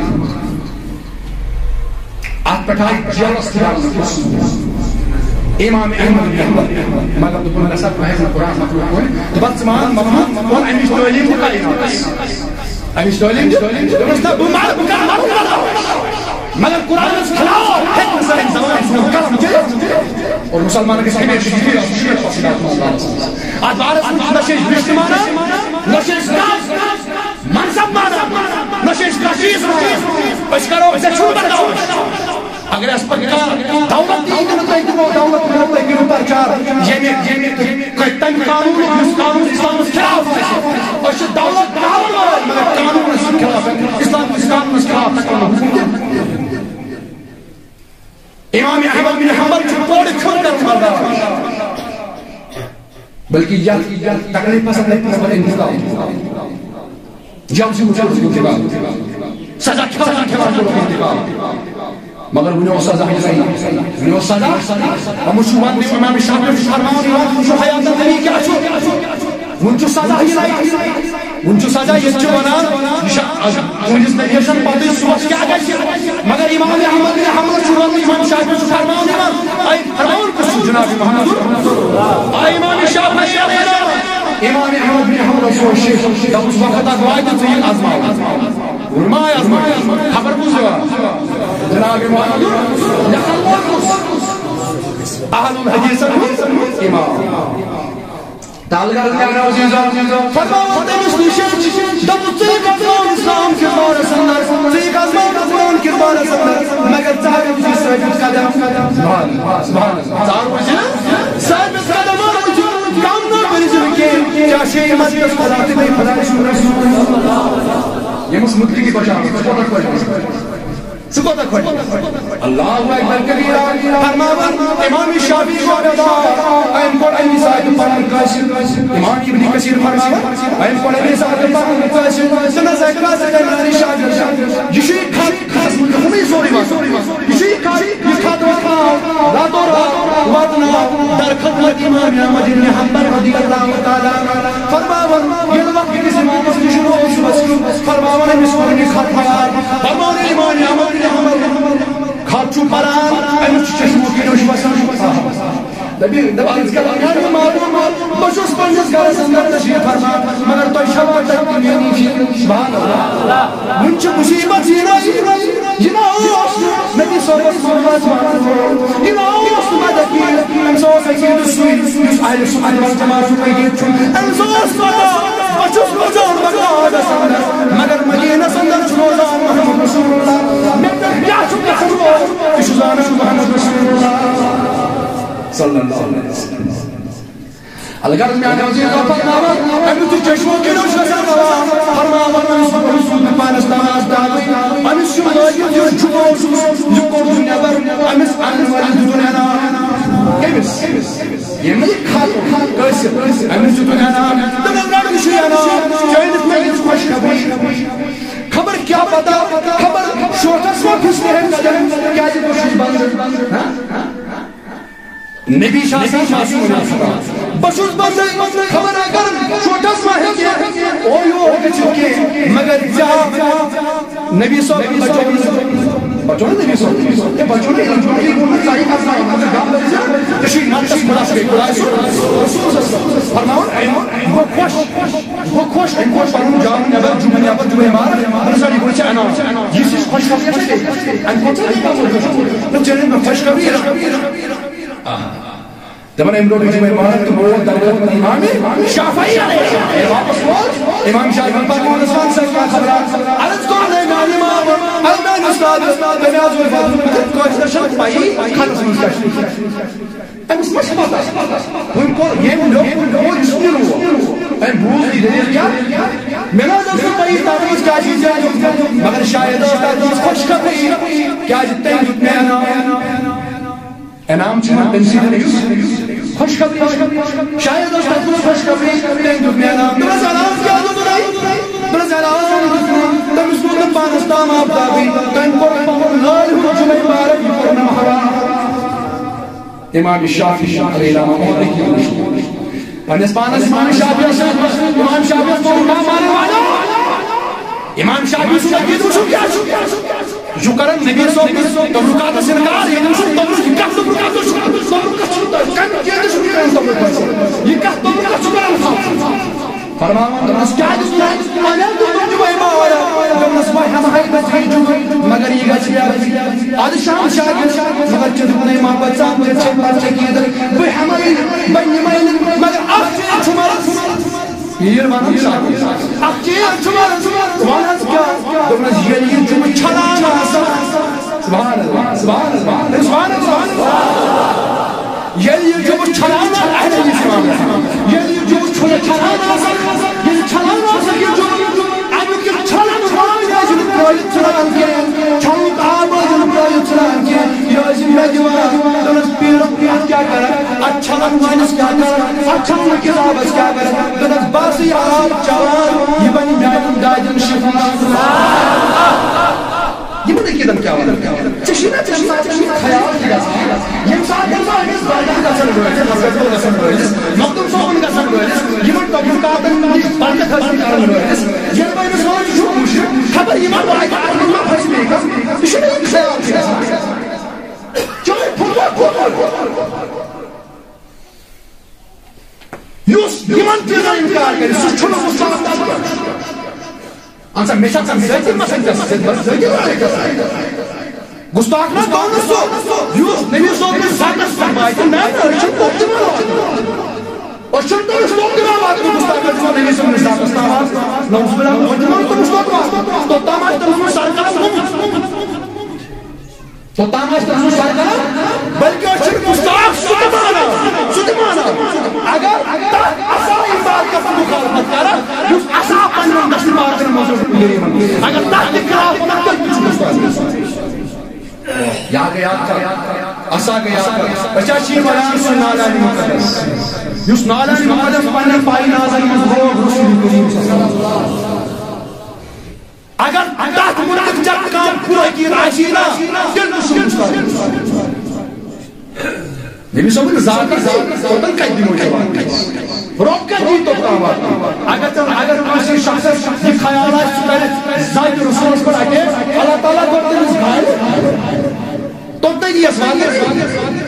اَتھ پٮ۪ٹھ آیہِ جیلَس تہِ ڈالنہٕ۔ امام احمد ابن حنبل۔ مگر دوٚپُن، نہ سا، بہٕ ہٮ۪کہٕ نہٕ قرآن مخلوق ؤنِتھ۔ دوٚپُن، ژٕ وَن مخلوق، وَن اَمِچ تعلیٖم تہِ کَتہِ؟ اَمِچ تعلیٖم تہِ؟ دوٚپمَس، نہ، بہٕ مَرٕ، بہٕ کَرٕ مَرُن برداش۔ مگر قرآنس خلاف ہیٚکہِ نہٕ سانہِ زبانہِ سۭتۍ قلم چٔلِتھ۔ اور مسلمان گژھِ ہمیشہ یہِ آسُن شیخ پسند آسُن۔ اتھ بارس منٛز نہ چھِ أسۍ رشتہٕ مانان، نہ چھِ أسۍ کانٛہہ منصب مانان، نہ چھِ أسۍ کانٛہہ چیٖز مانان۔ أسۍ کرو ییٚمہِ، ییٚمہِ، تَمہِ قانوٗنُک یُس قانوٗن اِسلامَس خلاف آسہِ۔ أسۍ چھِ دولت ترٛاوَن وٲلۍ، مگر قانوٗنَس خلاف، اِسلام کِس قانوٗنَس خلاف ہٮ۪کو نہٕ حُکُم دِتھ۔ امام احمد بن حنبل چھُ تورٕ کھیوٚن کران برداشت، بلکہ یَتھ، یَتھ تکلیفَس اندر پٮ۪ٹھ انتظام۔ جلد سے جلد انتقال۔ سزا کھٮ۪وان کھٮ۪وان کوٚرُکھ انتقال۔ مگر وُنہِ اوس سزا یِنَے۔ وُنہِ اوس سزا۔ یِمو چھُ وَننہٕ یِوان، امام شافعی چھُ فرماوان یِوان، وُنہِ چھُ حیات النبی کیٛاہ چھُ؟ وُنہِ چھُ سزا یِنَے۔ وُنہِ چھُ سزا، ییٚتہِ چھُ وَنان، یہِ چھُ تُہٕنٛدِس نبیَس پَتہٕ صُبحَس کیٛاہ گژھِ؟ مگر امام احمد بن حنبل چھُ وَننہٕ، امام شافعی چھُ فرماوان یِوان، اے فرماوان کُس چھُ جناب محمد؟ اے امام شافعی علیہ السلام۔ امام احمد بن حنبل سُنٛد شیخ، دوٚپُس، وقت اکھ واتہِ ژٕ یہِ آزماوان۔ ووٚنُن، ما آزماوان؟ خبر کُس جواب؟ جناب محمد، لیکھن وول کُس؟ اہل الحدیثن ہُنٛد امام۔ تَلہٕ کَرُن کیٛاہ ناو عزیزو؟ فرماوان تٔمِس نِش، دوٚپُس، ژٕ یہِ کَتھ وَنان اِسلام کِس بارَس اندر، ژٕ یہِ کَتھ وَنان اِسلام کِس بارَس اندر، مگر ژٕ ہا روٗزِ ثٲبِت قدم۔ سبحان اللہ، سبحان اللہ۔ ژٕ ہا روٗزِ ثٲبِت قدم، ہا روٗزِ کم نہ کٔرِو زِندگی۔ کیٛاہ چھِ یہِ مددس خدا تہٕ بیٚیہِ خدایہِ سُنٛد رسول؟ ییٚمِس مُتعلِق بچاو، ژٕ کوتاہ خۄش گژھِ؟ ژٕ کوتاہ خۄش؟ اللہ اکبر کبیرہ۔ فرماوان امام شافعی گوٚو بیدار، أمۍ کوٚر اَمی ساتہٕ پنُن قٲصد۔ امام ابن کثیر فرماوان، أمۍ کوٚر اَمی ساتہٕ پنُن قٲصد۔ ژٕ نہ سا کَتھ کَرنہٕ شاگرد۔ یہِ چھُ یہِ خط، خطس منٛز چھُ ہُمٕے سورُے وَسان۔ یہِ چھُ یہِ خط، یہِ خط واتناو، راتو رات واتناو در خدمت امام احمد ابن حنبل رضی اللہ تعالیٰ عنہ۔ فرماوان، ییٚلہِ وقت أکِس امامس نِش روز صُبحس کیُتھ، فرماوان أمِس کوٚر أمۍ خط یاد۔ فرماوان امام احمد بن حنبل خط چھُ پران، أمِس چھُ چشمو کِنۍ اوٚش وسان۔ دَپہِ، دَپان، أمِس کیٛاہ لگان یہِ معلوم؟ بہٕ چھُس پننِس گرس اندر تشریف فرما، مگر تۄہہِ چھوا تتہِ تہِ میٲنی فکر؟ سبحان اللہ۔ وُنہِ چھِ مصیبت یہِ نہ، یہِ نہ اوس نہٕ نبی صٲبس محبت وَنُن۔ یہِ نہ اوس نہٕ مدد یہِ۔ أمِس اوس عقیدٕ سُے، یُس اہل سنت والجماعت سُنٛد عقیدٕ چھُ۔ أمِس اوس پتہ، بہٕ چھُس روزان بغدادس اندر، مگر مدینس اندر چھُ روزان محمد رسول اللہ۔ مےٚ پٮ۪ٹھ کیٛاہ چھُ گژھان؟ یہِ چھُ زانان محمد رسول اللہ صلی اللہ علیہ وسلم۔ الغرض میانہِ عزیز، بہٕ فرماوان، أمِس چھُ چشمو کِنۍ اوٚش وسان روان۔ فرماوان، أمِس چھُ، أمِس چھُ پانس تام آفتابٕے۔ أمِس چھُ لٲگِتھ یُس جُمعہ اوسُس، یہِ کوٚڑُن نٮ۪بر۔ أمِس اَنن وٲلِس دیُتُن انعام۔ کٔمِس؟ ییٚمۍ نہٕ یہِ خط کٲنٛسہِ۔ أمِس دیُتُن انعام۔ دوٚپُن، رَٹھ، یہِ چھُ انعام۔ چٲنِس میٲنِس خۄشخبری۔ خبر کیٛاہ پتہ، خبر شوٹھس ما پھِسنہِ ہے قدم، کیٛازِ بہٕ چھُس بنٛدٕ۔ ہاں؟ نبی چھُ آسان معصوم۔ بہٕ چھُس بنٛدٕ، خبر اگر شوٹھس ما ہیٚکہِ اورٕ یور گٔژھِتھ کینٛہہ، مگر ژےٚ نبی صٲب بچوو نہٕ، بچوو نہٕ نبی صٲب، تہِ بچوو نہٕ علم، علم ووٚن نہٕ ژےٚ یہِ کرناوُن، مطلب گام دٔپۍ زِ ژےٚ چھُے نفسس خۄدا سۭتۍ، خۄدا سۭتۍ۔ رسول صلی اللہ علیہ وسلم فرماوُن، أمۍ، بہٕ خۄش، بہٕ خۄش، أمۍ کوٚر پنُن جام نٮ۪بر، جُمعہ نٮ۪بر، جُمعہ مبارک، بہٕ نہ سا یہِ گوٚو ژےٚ انعام۔ یُس یہِ خۄشخبری چھےٚ، أمۍ کوٚر ژےٚ یہِ کمٲے۔ نہ چٲنۍ مےٚ خۄشخبری۔ آہا۔ دپان أمۍ روٚٹ جمعہ مبارک تہٕ ووت در خدمت امام شافعی علیہ السلام۔ ییٚلہِ واپس ووت، امام شافعی پتہٕ ووٚنُس، وَن سا کیٛاہ خبرا؟ عرض کوٚر، ہے میانہِ امام، اے میانہِ اُستاد، تٔمۍ حظ ووٚن پتہٕ، کٲنٛسہِ نہ چھَنہٕ پَیی خطس منٛز کیٛاہ چھُ۔ أمِس ما چھِ پتہ؟ وۄنۍ کوٚر ییٚمۍ لیوٚکھ، وۄنۍ گوٚو یُس تہِ روو۔ أمۍ بوٗز یہِ دٔلیٖل کیٛاہ؟ مےٚ نہ حظ ٲس نہٕ پَیی تَتھ منٛز کیٛاہ چھِ لیوٚکھمُت، مگر شاید ٲس تَتھ منٛز خۄشخبری، کیٛازِ تٔمۍ دیُت مےٚ انعام۔ انعام چھُ یِوان تٔمۍ سٕے دِنہٕ یُس خۄشخبری چھِ۔ شاید ٲس تَتھ منٛز خۄشخبری، تٔمۍ دیُت مےٚ انعام۔ دوٚپمَس، انعام کیٛاہ دیُت تۄہہِ؟ دوٚپمَس، انعام دیُت مےٚ۔ تٔمِس ووٚن نہٕ پانَس تام آفتابٕے، تٔمۍ کوٚر پَنُن لالہِ ہُنٛد جُمعہ مبارک، یہِ کوٚر مےٚ حرام۔ امام شافعی علیہ رحمہ اللہ۔ پننِس پانس امام شافعی سۭتۍ، امام شافعی کوٚر کانٛہہ مانن والیو۔ امام شافعی سُنٛد عقیدٕ وٕچھِو کیٛاہ چھُ۔ یہِ چھُ کران نبی صٲب کِس تبرکاتس انکار، یہِ وٕچھِو تبرک، یہِ کتھ تبرکات چھُ؟ تبرک چھُ تۄہہِ کمہِ چیٖزٕ چھُ کران تبرک؟ یہِ کتھ تبرکات چھُ کران؟ فرماوان دوٚپنَس، کیٛاہ دیُت تۄہہِ؟ وَنان دوٚپُن، جُمعہ مبارک۔ دوٚپنَس، وۄنۍ ہٮ۪مہٕ ہَے بہٕ ژےٚ جُمعہ، مگر یہِ گژھِ یاد۔ اَدٕ شام شاگرد، مگر ژےٚ دیُتنَے محبت سان، ژےٚ چھےٚ پَتہٕ ژےٚ کیٖرتھ۔ بہٕ ہٮ۪مَے، بہٕ نِمَے نہٕ، مگر اَکھ چیٖز چھُ مگر۔ پیٖر وَنان چھُ، اَکھ چیٖز چھُ مگر، وَن حظ کیٛاہ؟ دوٚپنَس، ییٚلہِ یہِ جُمعہ چھَلان آسان۔ سبحان اللہ، سبحان اللہ، سبحان اللہ۔ ییٚلہِ یہِ جُمعہ چھَلان کیٛاہ کران؟ اتھ چھلن وٲلِس کیٛاہ کران؟ اتھ چھلنہٕ کِتابس کیٛاہ کران؟ دوٚپنس، بس یہِ آب چٮ۪وان، یہِ بنہِ میانٮ۪ن دادٮ۪ن شفا۔ یِمن عقیٖدن کیٛاہ ونان؟ ژےٚ چھُے نا، ژےٚ چھُے نا، ژےٚ چھُے خیال تہِ گژھان، ییٚمہِ ساتہٕ، ییٚمہِ ساتہٕ أمِس درگاہ گژھن وٲلِس، حضرت گژھن وٲلِس، مخدوم صٲبن گژھن وٲلِس، یِمن تبلیغاتن نِش برکت حٲصِل کرن وٲلِس، ییٚلہِ بہٕ أمِس ونان، ژٕ چھُکھ مُشرِک، خبر یہِ ما واتہِ، اتھ منٛز ما پھسہِ بیٚیہِ کانٛہہ؟ یہِ چھُنہٕ یِم خیال چھِ گژھان۔ چاہے پھُٹبال، فُٹبال۔ یُس یِمن چیٖزن اِنکار کرِ، سُہ چھُنہٕ گُستاخ تبلیغ۔ اہن سا، مےٚ چھا ژےٚ ذٲتی مسلہٕ، ژےٚ سۭتۍ بس ذٲتی لڑٲے گژھان۔ گُستاخ نہ گوٚو نہٕ سُہ، یُس نبی صٲب نِس ذاتس پٮ۪ٹھ واتہِ۔ نہ، نہ، أسۍ چھِنہٕ توٚت تہِ واتان۔ أسۍ چھِنہٕ تٔمِس توٚت تہِ واتان، گُستاخ چھُ نبی صٲب نِس ذاتس تام واتان۔ نعوذ باللہ، توٚت تہِ واتان، تٔمِس توٚت واتان۔ توٚتام آسہِ تٔمِس منٛز سرکار گوٚمُت۔ توٚتام آسہِ تٔمِس منٛز سرکار، بلکہِ أسۍ چھِنہٕ گُستاخ سُہ تہِ مانان، سُہ تہِ مانان۔ اگر تتھ عصا عبارتس مخالفت کران، یُس عصا پننٮ۪ن دستہِ مبارکن منٛز اوس نیران، اگر تتھ تہِ خلاف ونان، تیٚلہِ تہِ چھُ گُستاخ۔ یا گٔے آپ کا، عصا گٔے آپ کا۔ أسۍ حظ چھِ یہِ پران سُہ نالانِ مُقدس، یُس نالانِ مُقدس پننٮ۪ن پاینازن منٛز لوگ رسول کریم صلی اللہ علیہ وسلم۔ اگر تتھ مُتعلق ژےٚ کانٛہہ پوٗرٕ یقین آسی نا، تیٚلہِ کُس چھُ مُستقبل؟ نبی صٲبُن ذات آسہِ، توتن کتہِ دِمو جواب؟ رۄب کتہِ دی توٚتام واتناوان؟ اگر ژےٚ، اگر کٲنٛسہِ شخصس یہِ خیال آسہِ، سُہ کرِ ذاتِ رسولس پٮ۪ٹھ اٹیک، اللہ تعالیٰ کوٚر تٔمِس غالب۔ توٚتام یِیَس واتناوان۔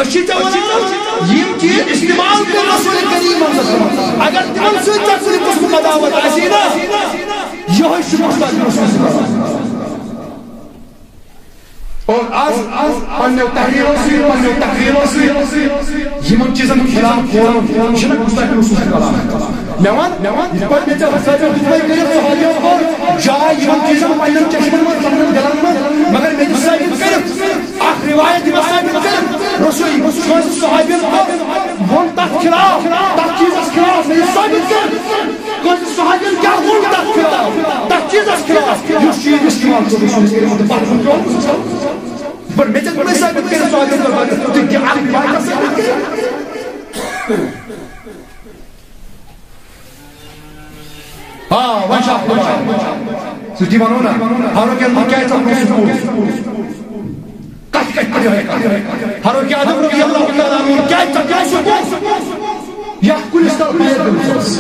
أسۍ چھِ ژےٚ وَنان، یِم چیٖز استعمال کٔرۍ رسول کریٖمَن صلی اللہ علیہ وسلم۔ اگر تِمَن سۭتۍ ژےٚ کُنہِ قٕسمُک عداوت آسی نا، یِہوٚے چھُ مُستقبِل رسول صلی اللہ علیہ وسلم۔ اور آز، آز پنٛنیو تحریٖرو سۭتۍ، پنٛنیو تقریٖرو سۭتۍ یِمَن چیٖزَن خلاف بولُن، یہِ چھُنہ مُستقبِل رسول صلی اللہ علیہ وسلم۔ مےٚ وَن، مےٚ وَن، یِتھ پٲٹھۍ مےٚ ژےٚ حضرت یِتھ پٲٹھۍ کٔرِتھ صحابیو کوٚر، جاے یِمَن چیٖزَن پنٛنٮ۪ن چشمَن منٛز، پنٛنٮ۪ن دِلَن منٛز، مگر مےٚ دِ ثٲبِت کٔرِتھ۔ اکھ روایت دِمہٕ ثٲبِت کٔرِتھ، رسول کٲنٛسہِ صحابین کوٚر، ووٚن تتھ خلاف، تتھ چیٖزس خلاف، مےٚ دِ ثٲبِت کٔرِتھ۔ کٲنٛسہِ صحابین کیٛاہ ووٚن تتھ خلاف، تتھ چیٖزس خلاف، یُس چیٖز استعمال کوٚر رسول کریم تہٕ پتہٕ ووٚن کیٛاہ اوس؟ پر مےٚ ژےٚ کوٚرمَے ثٲبِت کٔرِتھ صحابین کوٚر، مگر ژٕ دِ اکھ روایت ثٲبِت کٔرِتھ۔ آ، وۄنۍ چھُ اکھ وۄنۍ چھُ اکھ۔ سُہ تہِ وَنو نا، فاروق اعظم کیٛازِ ژاو سکوٗل؟ کَتھ کَتھ پَرِ یِہوٚے کَتھ؟ فاروق اعظم رضی اللہ تعالیٰ عنہ کیٛازِ ژاو سکوٗل؟ یَتھ کُلِس تَل بیعت گٔمٕژ ٲس۔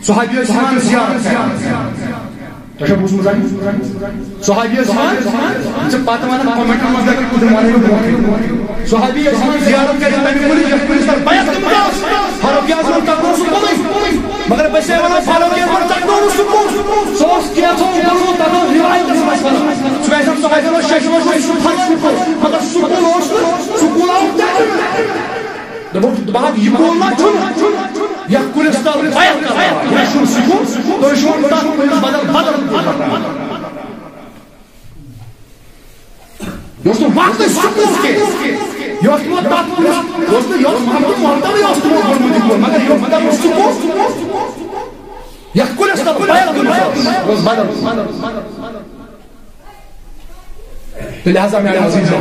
صحابی ٲسۍ یِوان زیارت کَرنہِ۔ تۄہہِ چھا بوٗزمُت زَن؟ صحابی ٲسۍ وَنان، ژٕ پَتہٕ وَنان کمنٹَن منٛز، دَپہِ کُس وَنان یہِ برونٛٹھٕے۔ صحابی ٲسۍ وَنان زیارت کَرِ تَمہِ کُلِس، یَتھ کُلِس تَل بیعت گٔمٕژ ٲس۔ فاروق اعظمَن تَتھ اوس سُہ کُلُے۔ مگر بہٕ چھُسے وَنان فاروق اعظمَن تَتھ اوس نہٕ سُہ کُل۔ سُہ اوس کینٛژھو کُلو، تَتھ اوس رِوایتَس منٛز وَنان۔ سُہ گژھِ ہا صحابی اوس شیشہِ منٛز سُہ پھَلٲنۍ کُل۔ مگر سُہ کُل اوس نہٕ، سُہ کُل آو تَتہِ۔ دوٚپُکھ، دوٚپہَکھ، یہِ کُل ما چھُنہٕ یَتھ کُلِس تَل بیعت کرناوان؟ یہِ چھُنہٕ سُہ کُل، تُہۍ چھِو تَتھ کُلِس بدل، بدل کُل کرناوان۔ یہِ اوس نہٕ واقعٕے سُہ کُل کینٛہہ۔ یہِ اوس تِمو تَتھ کُلِس، یہِ اوس نہٕ، یہِ اوس محمد محتمٕے اوس تِمو کوٚرمُت یہِ کُل، مگر یہِ اوس، یہِ اوس سُہ کُل، یَتھ کُلِس تَل بیعت کرناوان۔ یہِ اوس بدل کُل۔ تہٕ لہذا میانہِ عزیزو،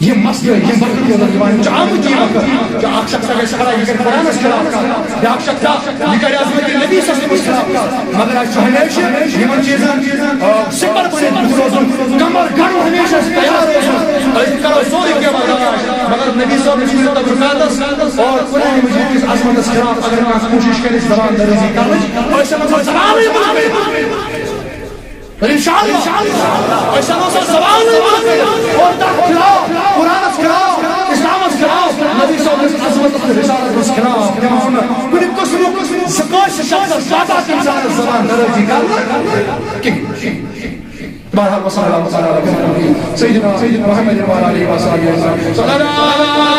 یِم مسلہٕ، یِم وقت روزن یِوان، یِم چھِ آمٕتۍ یہِ وقت، کہِ اکھ شخص اگر چھُ کران، یہِ کرِ قرآنس خلاف کتھ، بیاکھ شخص یہِ کرِ عظمت نبی صلی اللہ علیہ وسلم خلاف کتھ، مگر اَسہِ چھُ ہمیشہِ یِمن چیٖزن، آ، سِپر بٔنِتھ بِہُن روزُن، کمر گڑُن ہمیشہِ اَسہِ تیار روزُن، أسۍ کرو سورُے کینٛہہ برداشت، مگر نبی صٲب سٕنٛدِس تبرکاتس اور قرآن مجید کِس عظمتس خلاف اگر کانٛہہ کوٗشش کرِ زبان درٲزی کرنٕچ، أسۍ ہٮ۪کو سُہ زبانٕے منٛز کٔرِتھ۔ انشاءاللہ، أسۍ اَنو سۄ زبانٕے منٛز کٔرِتھ۔ اور تَتھ خلاف، قرآنَس خلاف، اِسلامَس خلاف، نبی صٲبنِس عظمتَس تہٕ رسالتَس خلاف۔ تِمو ووٚن نہٕ کُنہِ قٕسمُک زٕ کٲنٛسہِ شخصَس زیادٕ اِنسانَس زبان دَرٲزی کَرنہٕ کِہیٖنۍ۔ بہرحال، وصلی اللہ تعالیٰ علی سیدنا محمد وعلی آلہ وصحبہ اجمعین۔ صلی اللہ علیہ وسلم۔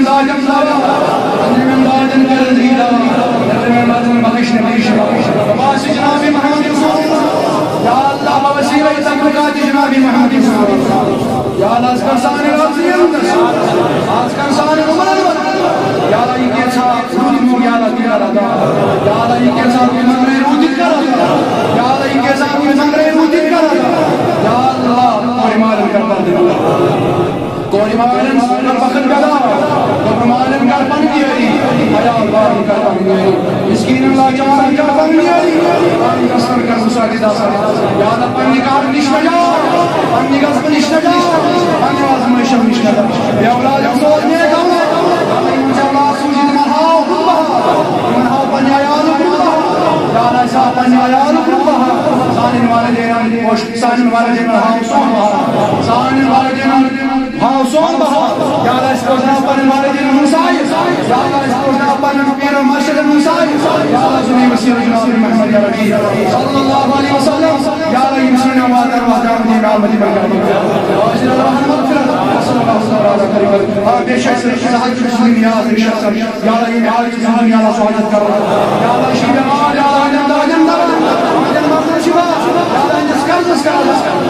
دادن دوا، أنٛدرِمٮ۪ن دادن کر زیٖدا، أنٛدرِمٮ۪ن دادن بخش نبی شبا۔ عباس جناب محمد رسول اللہ، یا اللہ، بوسیلہ تبرکات جناب محمد رسول اللہ۔ یا اللہ، از کر سانہِ رازین، از کر سانہِ عمرن، یا اللہ، یہِ کیٛاہ ژھا روٗدمُت، یا اللہ، تہِ کر عطا۔ یا اللہ، یہِ کیٛاہ ژھا روٗدمُت، روٗدِتھ کر عطا۔ یا اللہ، یہِ کیٛاہ ژھا روٗدمُت، روٗدِتھ کر عطا۔ یا اللہ، کورِ مالن کر پردٕ۔ کورِ مالن کر بخت پیدا، کورِ مالن کر پنٕنۍ یٲری، عیال والن کر پنٕنۍ یٲری، مسکیٖنن لاچارن کر پنٕنۍ یٲری، پنٕنۍ دستن کر مساجد آسان۔ یا اللہ، پننہِ کار نِش نجات، پننہِ غضبہٕ نِش نجات، پننہِ آزمٲیشو نِش نجات۔ بے اولاد یِم سوز نیک اولاد، یا اللہ، یِمن چھِ اولاد سوٗزِتھ، یِمن ہاو خطبہ، یِمن ہاو پننہِ عیالُک خطبہ۔ یا اللہ، اَسہِ ہاو پننہِ عیالُک خطبہ، سانٮ۪ن والدینن خۄش سانٮ۪ن والدینن ہاو سون بہار، سانٮ۪ن والدینن ہاو سون بہار۔ یا اللہ، اَسہِ بوزناو پنٕنۍ والدینن ہُنٛد سایہِ۔ یا اللہ، اَسہِ بوزناو پنٕنٮ۪ن پیٖرن مرشدن ہُنٛد سایہِ۔ یا اللہ، سُہ نی وسیلہٕ جناب محمد عربی صلی اللہ علیہ وسلم۔ یا اللہ، یِم سٲنۍ واتن واتناوان ییٚمہِ عملہِ منٛز کرنہٕ۔ واجب الرحمن مغفرت۔ صلی اللہ علیہ وسلم۔ آ، بے شک سُہ حاجت چھُ سُہ نیاز، بے شک سُہ یا اللہ، ییٚمہِ حاجتہِ ہُنٛد یا اللہ سُہ حاجت کرو۔ یا اللہ، یہِ چھُ بٮ۪مار، یا اللہ، أنٛدٮ۪ن دادٮ۪ن دوا، أنٛدٮ۪ن مرضن شفا۔ یا اللہ، أنٛدِس قرضس کر،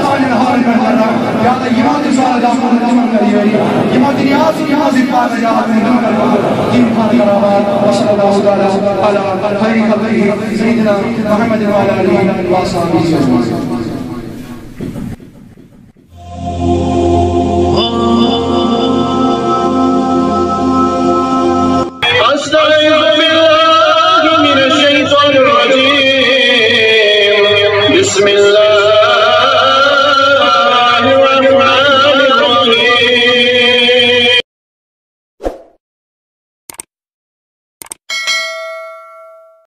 سانٮ۪ن حالن پٮ۪ٹھ کر رحم۔ یا اللہ، یِمو تہِ سوال دِژمُت، تِمن کر یٲری۔ یِمو تہِ نیاز چھِ، یِمو سۭتۍ پاک نجات، تِمن کر قبول۔ تِم کر آباد۔ وصلی اللہ تعالی علی خیر خلقہ سیدنا محمد وعلی آلہ وصحبہ اجمعین۔ أستعيذ بالله من الشيطان الرجيم. بسم الله